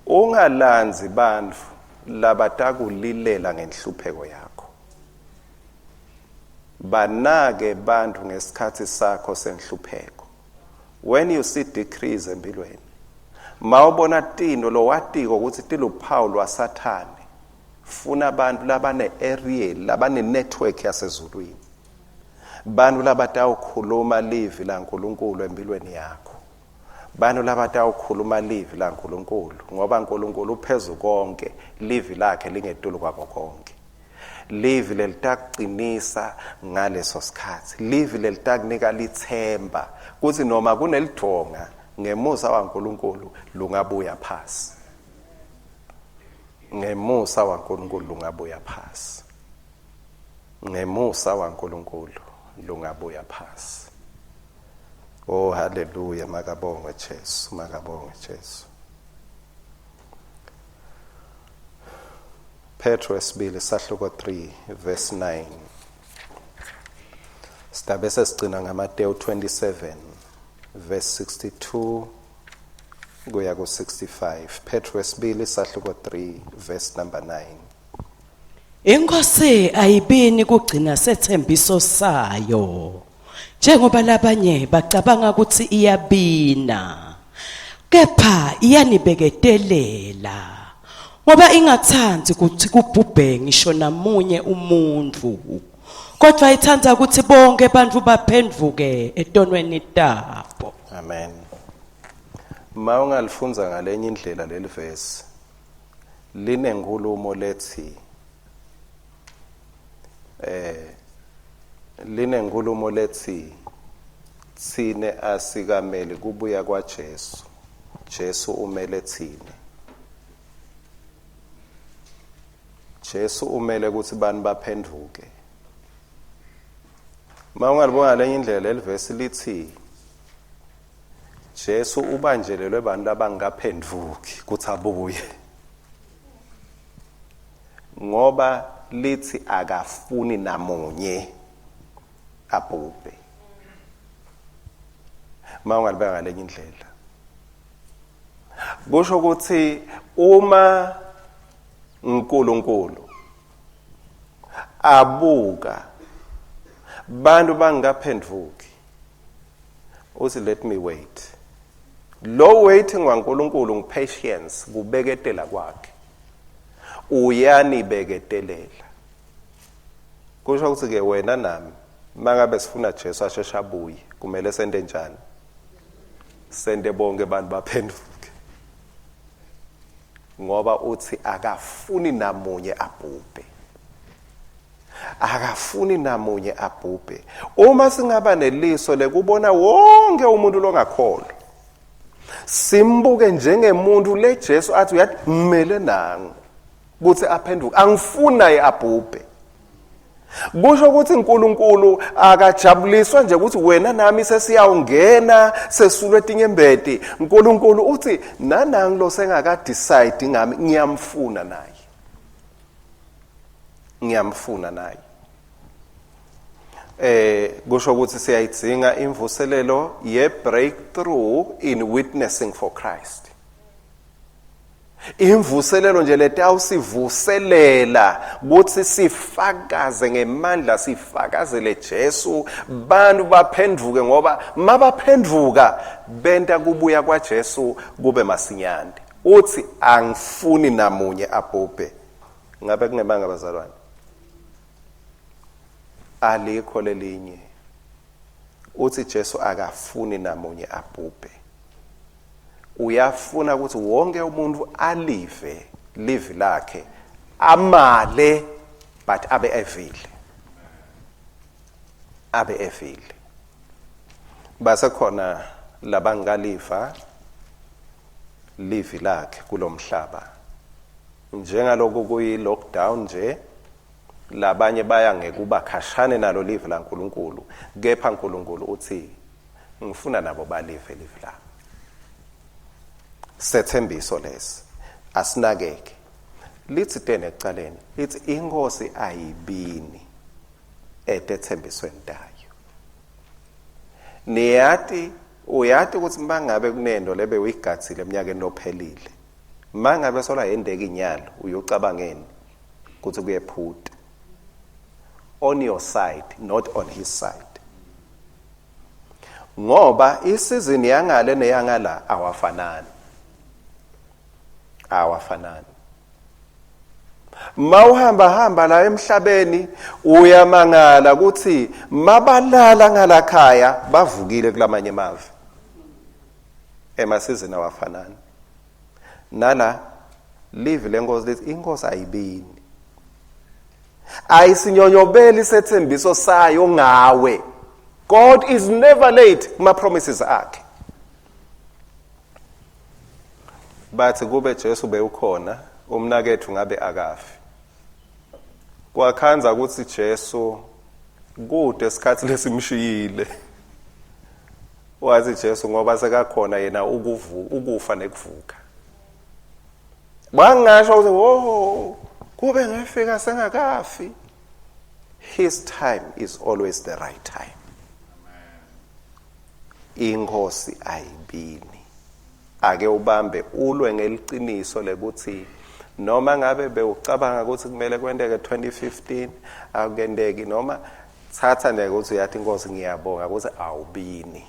Ungalandzi bantfu labatakulilela ngenhlupheko yakho. Banake bantfu ngesikhatsi sakho senhlupheko. When you see decrease empilweni, mawubona tintfo lowatiko ukuthi tiluphawu lwaSathane, funa abantu labane aerial, labane network yasezulwini. Bantfu labatawukhuluma livi laNkulunkulu empilweni yakho. Bantfu labatawukhuluma livi laNkulunkulu, ngoba uNkulunkulu uphezu konke, livi lakhe lingetulu kwako konke. Livi lelitakuqinisa ngaleso sikhatsi, livi lelitakunika lithemba kutsi noma kunelidvonga ngemusa waNkulunkulu lungabuya phasi. Ngemusa waNkulunkulu lungabuya phasi. Ngemusa waNkulunkulu lungabuya phasi. Oh haleluya, makabongwe Jesu, makabongwe Jesu. Petro wesibili sahluko 3 verse 9. Sidabe sesigcina ngaMateyu 27 verse 62 kuya ku 65. Petro wesibili sahluko 3 verse number 9. Inkosi ayibini kugcina sethembiso sayo, njengoba labanye bacabanga ukuthi iyabina, kepha iyanibeketelela, ngoba ingathandi ukuthi kubhubhe ngisho namunye umuntu, kodwa ithanda ukuthi bonke abantu baphenduke etonweni tabo. Amen. Ma ungalifunza ngalenye indlela leli verse, linenkulumo lethi linenkulumo lethi tsine asikameli kubuya kwaJesu, Jesu umele tsine. Jesu umele ukuthi bani baphenduke. Ma ungalibona lenye indlela leli verse lithi Jesu ubanjelelwe abantu abangaphenduki kuthi abuye, ngoba lithi akafuni namunye abhubhe. Ma ungalibeka ngalenye indlela, kusho ukuthi uma uNkulunkulu abuka bantu bangaphenduki, uthi let me wait. Lo waiting waNkulunkulu ngipatience, kubeketela kwakhe. Uyanibeketelela. Kusho ukuthi ke wena nami mangabe sifuna Jesu asheshe abuye, kumele sente njani? Sente bonke abantu baphenduke. Ngoba uthi akafuni namunye abhubhe. Akafuni namunye abhubhe. Uma singaba neliso lekubona wonke umuntu longakholwa, simbuke njengemuntu le Jesu athi uyathi ngimele nangu ukuthi aphenduke, angifuni naye abhubhe. Kusho ukuthi uNkulunkulu akajabuliswa nje ukuthi wena nami sesiyawungena sesulwe tinyembeti. uNkulunkulu uthi nanangi lo sengaka decide ngami ngiyamfuna naye. Ngiyamfuna naye. Eh kusho ukuthi siyayidzinga imvuselelo ye breakthrough in witnessing for Christ. Imvuselelo nje letawusivuselela ukuthi sifakaze ngemandla sifakazele Jesu bantu baphenduke ngoba mabaphenduka benta kubuya kwaJesu kube masinyane. Uthi angifuni namunye abhubhe. Ngabe kungebanga bazalwane? Alikho lelinye. Uthi Jesu akafuni namunye abhubhe. Uyafuna ukuthi wonke umuntu alive livi lakhe amale but abe evile. Abe evile. Basekhona labangaliva livi lakhe kulomhlaba. Njengaloku kuyi lockdown nje labanye baya ngekuba khashane nalo livi laNkulunkulu kepha uNkulunkulu uthi ngifuna nabo balive livi lami. Sethembiso lesi asinakeke. Lithi tene ekucaleni lithi inkosi ayibini etethembisweni tayo. Niyati uyati ukuthi mangabe kunento lebe uyigatsile eminyakeni lophelile mangabe sola yendeka inyalo uyocabangeni ukuthi kuyephuta on your side not on his side ngoba isizini yangale neyangala awafanani awafanani mawuhamba hamba la emhlabeni uyamangala ukuthi mabalala ngalakhaya bavukile kulamanye emave emasizini awafanani nala live lenkosi lithi inkosi ayibini ayisinyonyobeli isethembiso sayo ngawe. God is never late kuma promises akhe. Bathi kube Jesu bewukhona umnakethu ngabe akafi. Kwakhanza ukuthi Jesu kude isikhathi lesimshiyile. Wathi Jesu ngoba sekakhona yena ukuvuka ukufa nekuvuka. Bangasho ukuthi wo kube ngefika sengakafi. His time is always the right time. Inkosi ayibini. Ake ubambe ulwe ngeliciniso lekuthi noma ngabe bewucabanga ukuthi kumele kwenteke 2015 akukendeki noma thatha nje ukuthi uyathi inkosi ngiyabonga ukuthi awubini.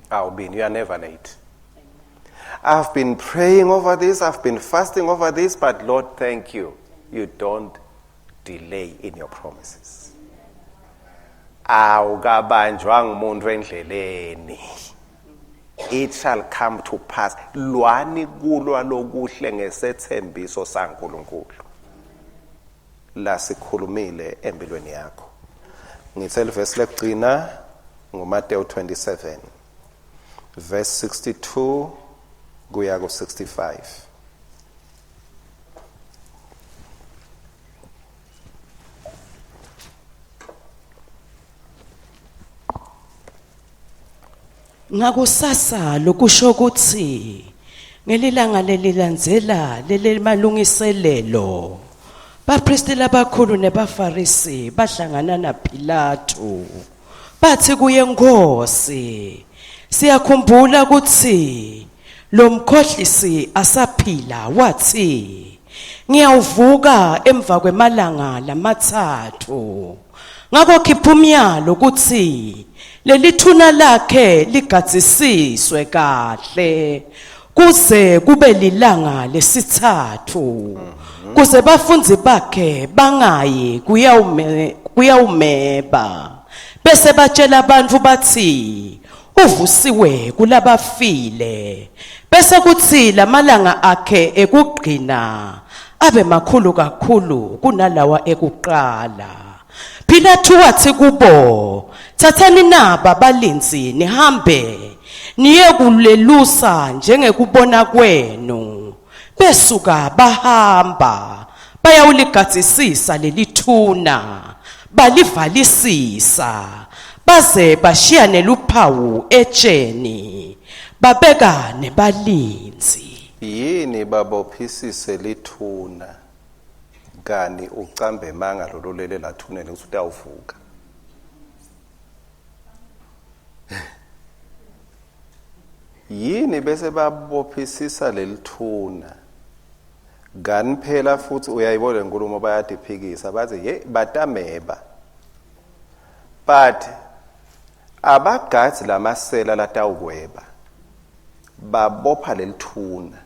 Awubini, you are never late. I've been praying over this, I've been fasting over this, but Lord, thank you. You don't delay in your promises. Awukabanjwa ngumuntu endleleni. It shall come to pass. Lwani kulwa lokuhle ngesethembiso saNkulunkulu. Lasikhulumile empilweni yakho. Ngithe livesi lekugcina nguMateyu 27 verse 62 kuya ku 65. Ngakusasa lokusho ukuthi ngelilanga lelilandzela lelimalungiselelo bapristi labakhulu nebafarisi bahlangana naPilato bathi kuye Nkosi siyakhumbula ukuthi lo mkhohlisi asaphila wathi ngiyawuvuka emva kwemalanga lamathathu ngakho khipha umyalo ukuthi leli thuna lakhe ligadzisiswe kahle kuze kube lilanga lesithathu kuze bafundzi bakhe bangayi kuyawume kuyawumeba bese batshela abantu bathi uvusiwe kulabafile bese kuthi lamalanga akhe ekugcina abe makhulu kakhulu kunalawa ekuqala. Pilatu wathi kubo, thathani naba balinzi nihambe niye kulelusa njengekubona kwenu. Besuka bahamba. Bayawuligadzisisa lelithuna, balivalisisa, baze bashiya neluphawu etsheni, babeka nebalindzi. Yini babophisise lithuna kani ucambe emanga lololele lathuneni ukuthi utawuvuka? Yini bese babophisisa lelithuna kani phela futhi uyayibona lenkulumo bayadiphikisa bathi ye batameba, but abagadzi lamasela latawukweba babopha lelithuna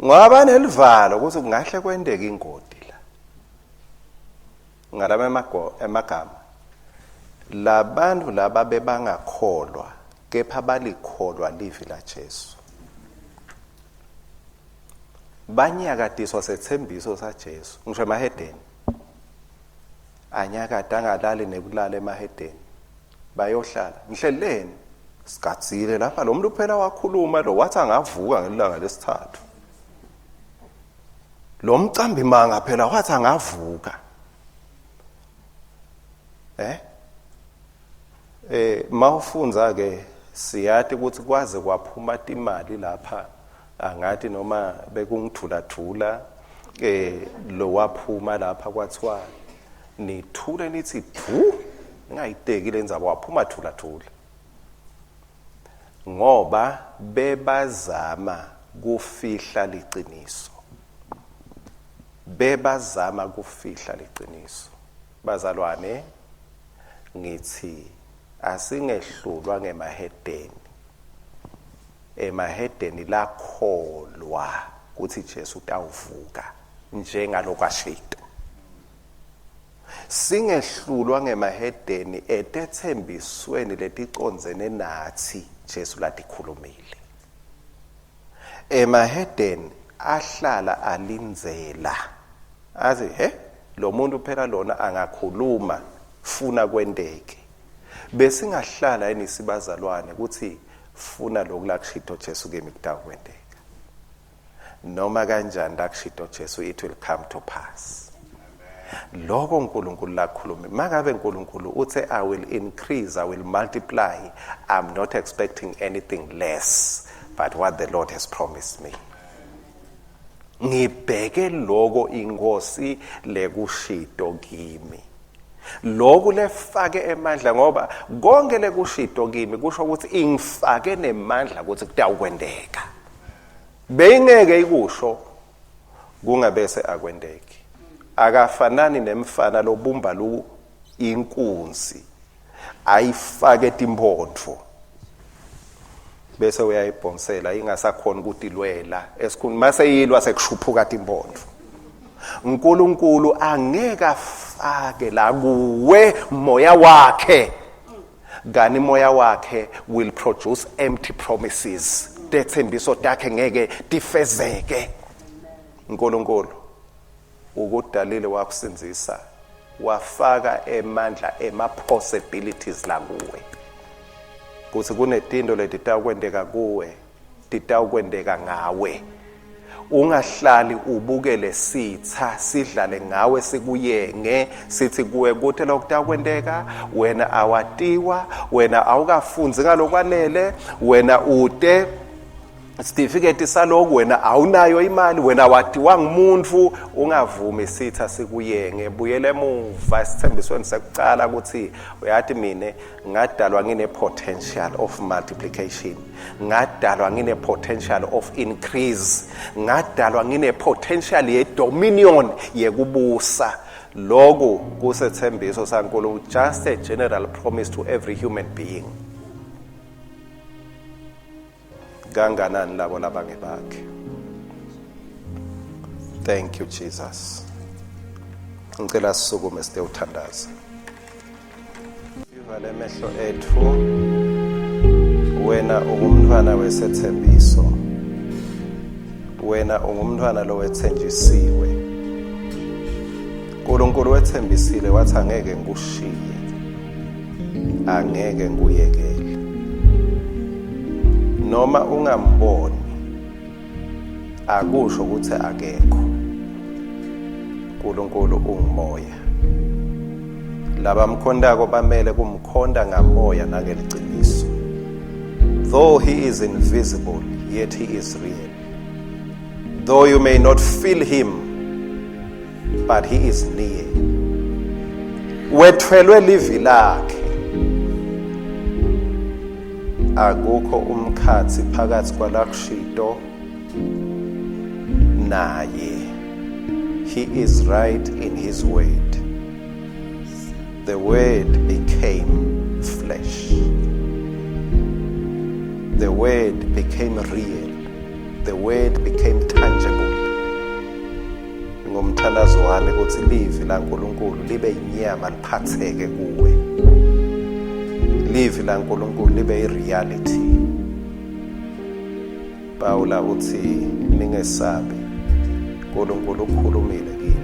ngoba banelivalo ukuthi kungahle kwenteke ingoti la. Ngalama emagama, labantu laba bebangakholwa kepha balikholwa livi la Jesu. Banyakatiswa sethembiso saJesu, ngisho emahedeni. Anyakata angalali nekulala emahedeni. Bayohlala ngihleleni sigadzile lapha lo muntu phela wakhuluma lo wathi angavuka ngelanga lesithathu. Lo mcambi manga phela wathi angavuka. Mawufundza ke siyati ukuthi kwaze kwaphuma timali lapha, angathi noma bekungithula lo waphuma lapha kwathiwa nithule nithi du ningayiteki lendzaba, waphuma thula thula ngoba bebazama kufihla liciniso. Bebazama kufihla liciniso. Bazalwane, ngithi asingehlulwa ngemahedeni. Emahedeni lakholwa ukuthi Jesu utawuvuka njengalokho ashito. Singehlulwa ngemahedeni etethembisweni leticondzene nathi Jesu latikhulumile. Emahedeni ahlala alindzela athi he lo muntu phela lona angakhuluma funa kwenteke. Besingahlala yini sibazalwane ukuthi funa lokhu lakushito Jesu kimi kutawukwenteka? Noma kanjani lakushito Jesu, it will come to pass. Lokho uNkulunkulu lakhuluma. Mangabe uNkulunkulu uthe I will increase, I will multiply, I'm not expecting anything less but what the Lord has promised me. Ngibheke lokho inkosi lekushito kimi. Lokhu lefake emandla, ngoba konke lekushito kimi kusho ukuthi ingifake nemandla ukuthi kutawukwenteka. Beyingeke ikusho kungabese akwenteki. Akafanani nemfana lobumba lu inkunzi ayifake timphondvo bese uyayibhonsela ingasakhona ukutilwela esikhuni, mase yilwa sekushuphuka timphondvo. uNkulunkulu angeke afake la kuwe moya wakhe, kani moya wakhe will produce empty promises. Tethembiso takhe ngeke tifezeke. uNkulunkulu ukudalile, wakusindzisa, wafaka emandla ema possibilities la kuwe kuthi kunetinto letitawukwenteka kuwe, titawukwenteka ngawe. Ungahlali ubukele sitha sidlale ngawe, sikuyenge sithi kuwe kuthi lokutakwenteka, wena awatiwa, wena awukafundzi ngalokwanele, wena ute sitifiketi saloku, wena awunayo imali, wena watiwa ngumuntu. Ungavumi sitha sikuyenge. Buyele emuva esithembisweni sekucala ukuthi uyathi mine ngadalwa ngine potential of multiplication, ngadalwa ngine potential of increase, ngadalwa ngine potential ye dominion yekubusa. Lokhu kusethembiso saNkulunkulu, just a general promise to every human being. Kanganani labo labangebakhe. Thank you Jesus. Ngicela sisukume site uthandaza. Sivale emehlo ethu. Wena ungumntwana wesethembiso. Wena ungumntwana lowethenjisiwe. uNkulunkulu wethembisile wathi angeke ngikushiye, angeke ngikuyekele. Noma ungamboni akusho ukuthi akekho. uNkulunkulu ungumoya. Labamkhondako bamele kumkhonda ngamoya nangeliciniso. Though he is invisible, yet he is real. Though you may not feel him, but he is near. Wethwelwe livi lakhe. Akukho umkhathi phakathi kwalakushito naye. He is right in his word. The word became flesh. The word became real. The word became tangible. Ngomthandazo wami ukuthi livi laNkulunkulu libe inyama liphatheke kuwe. Livi laNkulunkulu libe ireality. Pawula uthi ningesabi. uNkulunkulu ukhulumile kimi.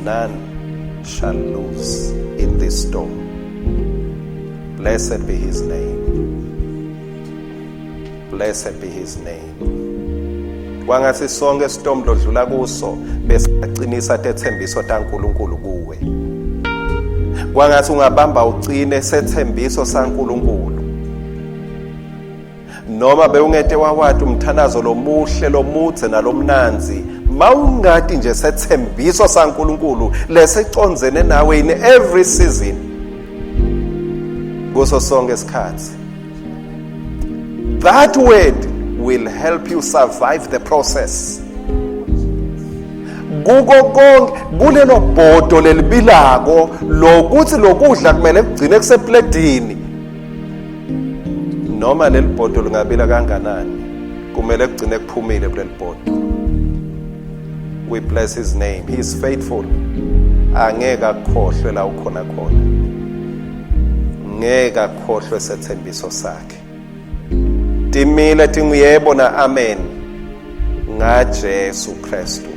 None shall lose in this storm. Blessed be his name. Blessed be his name. Kwangathi sonke storm lodlula kuso bese aqinisa tethembiso taNkulunkulu kuwe. Kwangathi ungabamba ucine sethembiso saNkulunkulu. Noma bewungete wawati umthandazo lomuhle lomudze nalomnanzi, mawungati nje sethembiso saNkulunkulu lesicondzene nawe in every season, kuso sonke isikhathi. That word will help you survive the process. Kuko konke kulelo bhodo lelibilako lokuthi lokudla kumele kugcine kusepletini, noma leli bhodo lingabila kanganani, kumele kugcine kuphumile kuleli bhodo. We bless his name. He is faithful. Angeke akukhohlwe la ukhona khona, ngeke akukhohlwe sethembiso sakhe. Timile tinguyebo na amen ngaJesu Kristu.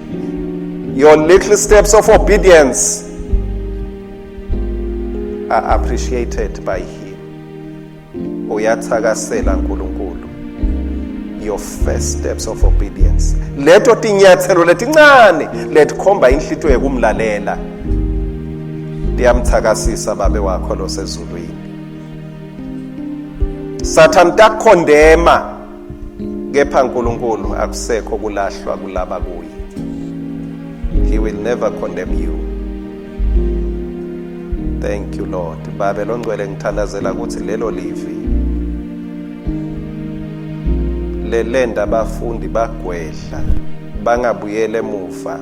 Your little steps of obedience are appreciated by him. Uyathakasela uNkulunkulu your first steps of obedience. Leto tinyathelo letincane letikhomba inhlitiyo yekumlalela liyamthakasisa babe wakho losezulwini. Satan takhondema, kepha uNkulunkulu akusekho kulahlwa kulaba kuye. He will never condemn you. Thank you, Lord. Babe longcwele, ngithandazela ukuthi lelo livi lelenda abafundi bagwedla bangabuyele emuva,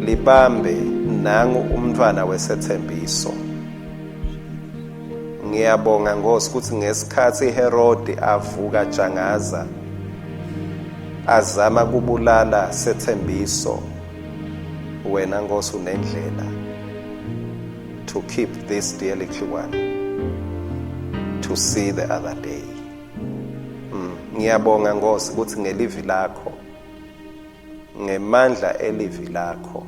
libambe nangu umntwana wesethembiso. Ngiyabonga Nkosi ukuthi ngesikhathi Herodi avuka jangaza azama kubulala sethembiso, wena Nkosi unendlela to keep this dear little one to see the other day. Ngiyabonga Nkosi ukuthi ngelivi lakho, ngemandla elivi lakho,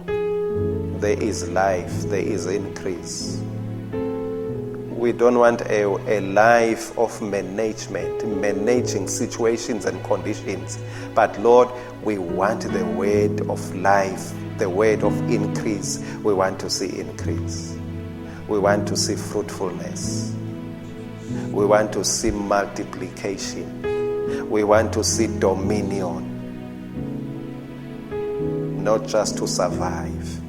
there is life, there is increase. We don't want a life of management, managing situations and conditions, but Lord, we want the word of life, the word of increase. We want to see increase. We want to see fruitfulness. We want to see multiplication. We want to see dominion. Not just to survive.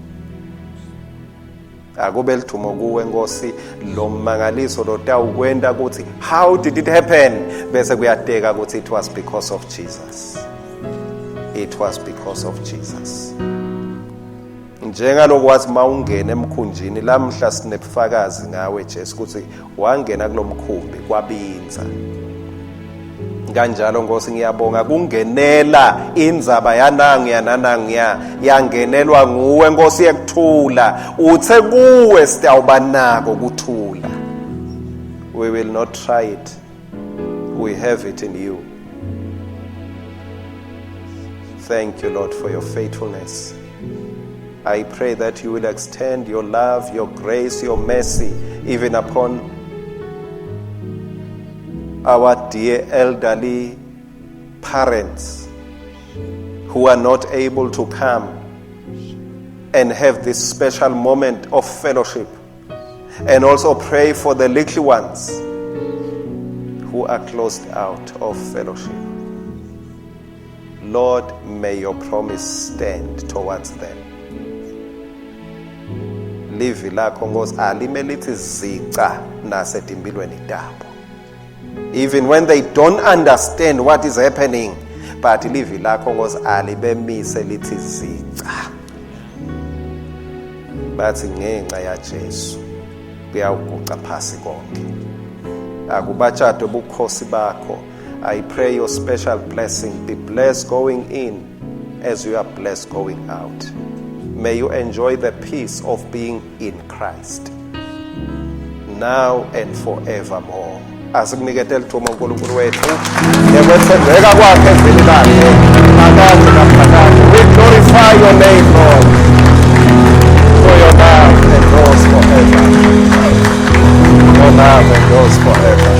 Akube lithumo kuwe Nkosi lo mmangaliso lotawukwenta ukuthi how did it happen, bese kuyateka ukuthi it was because of Jesus. It was because of Jesus. Njengaloku wathi mawungena emkhunjini lamhla, sinebufakazi ngawe Jesu ukuthi wangena kulomkhumbi kwabinza. Kanjalo Nkosi ngiyabonga kungenela indzaba yananguya nananguya yangenelwa nguwe Nkosi yekuthula. Uthe kuwe sitawuba nako kuthula. We will not try it. We have it in you. Thank you, Lord, for your faithfulness. I pray that you will extend your love, your grace, your mercy even upon our dear elderly parents who are not able to come. and have this special moment of fellowship. And also pray for the little ones who are closed out of fellowship. Lord, may your promise stand towards them. Livi lakho Nkosi alime lithi zica nasetimpilweni tabo. Even when they don't understand what is happening, but livi lakho Nkosi alibemise lithi zica. Bathi ngenxa yaJesu kuyawuguca phasi konke. Akubatshadwe bukhosi bakho. I pray your special blessing. Be blessed going in as you are blessed going out. May you enjoy the peace of being in Christ now and forevermore. Asikunikete lithuba uNkulunkulu wethu ngekwethembeka kwakhe evini lakhe phakade naphakade. We glorify your name, Lord, for your love endures forever. Your love endures forever.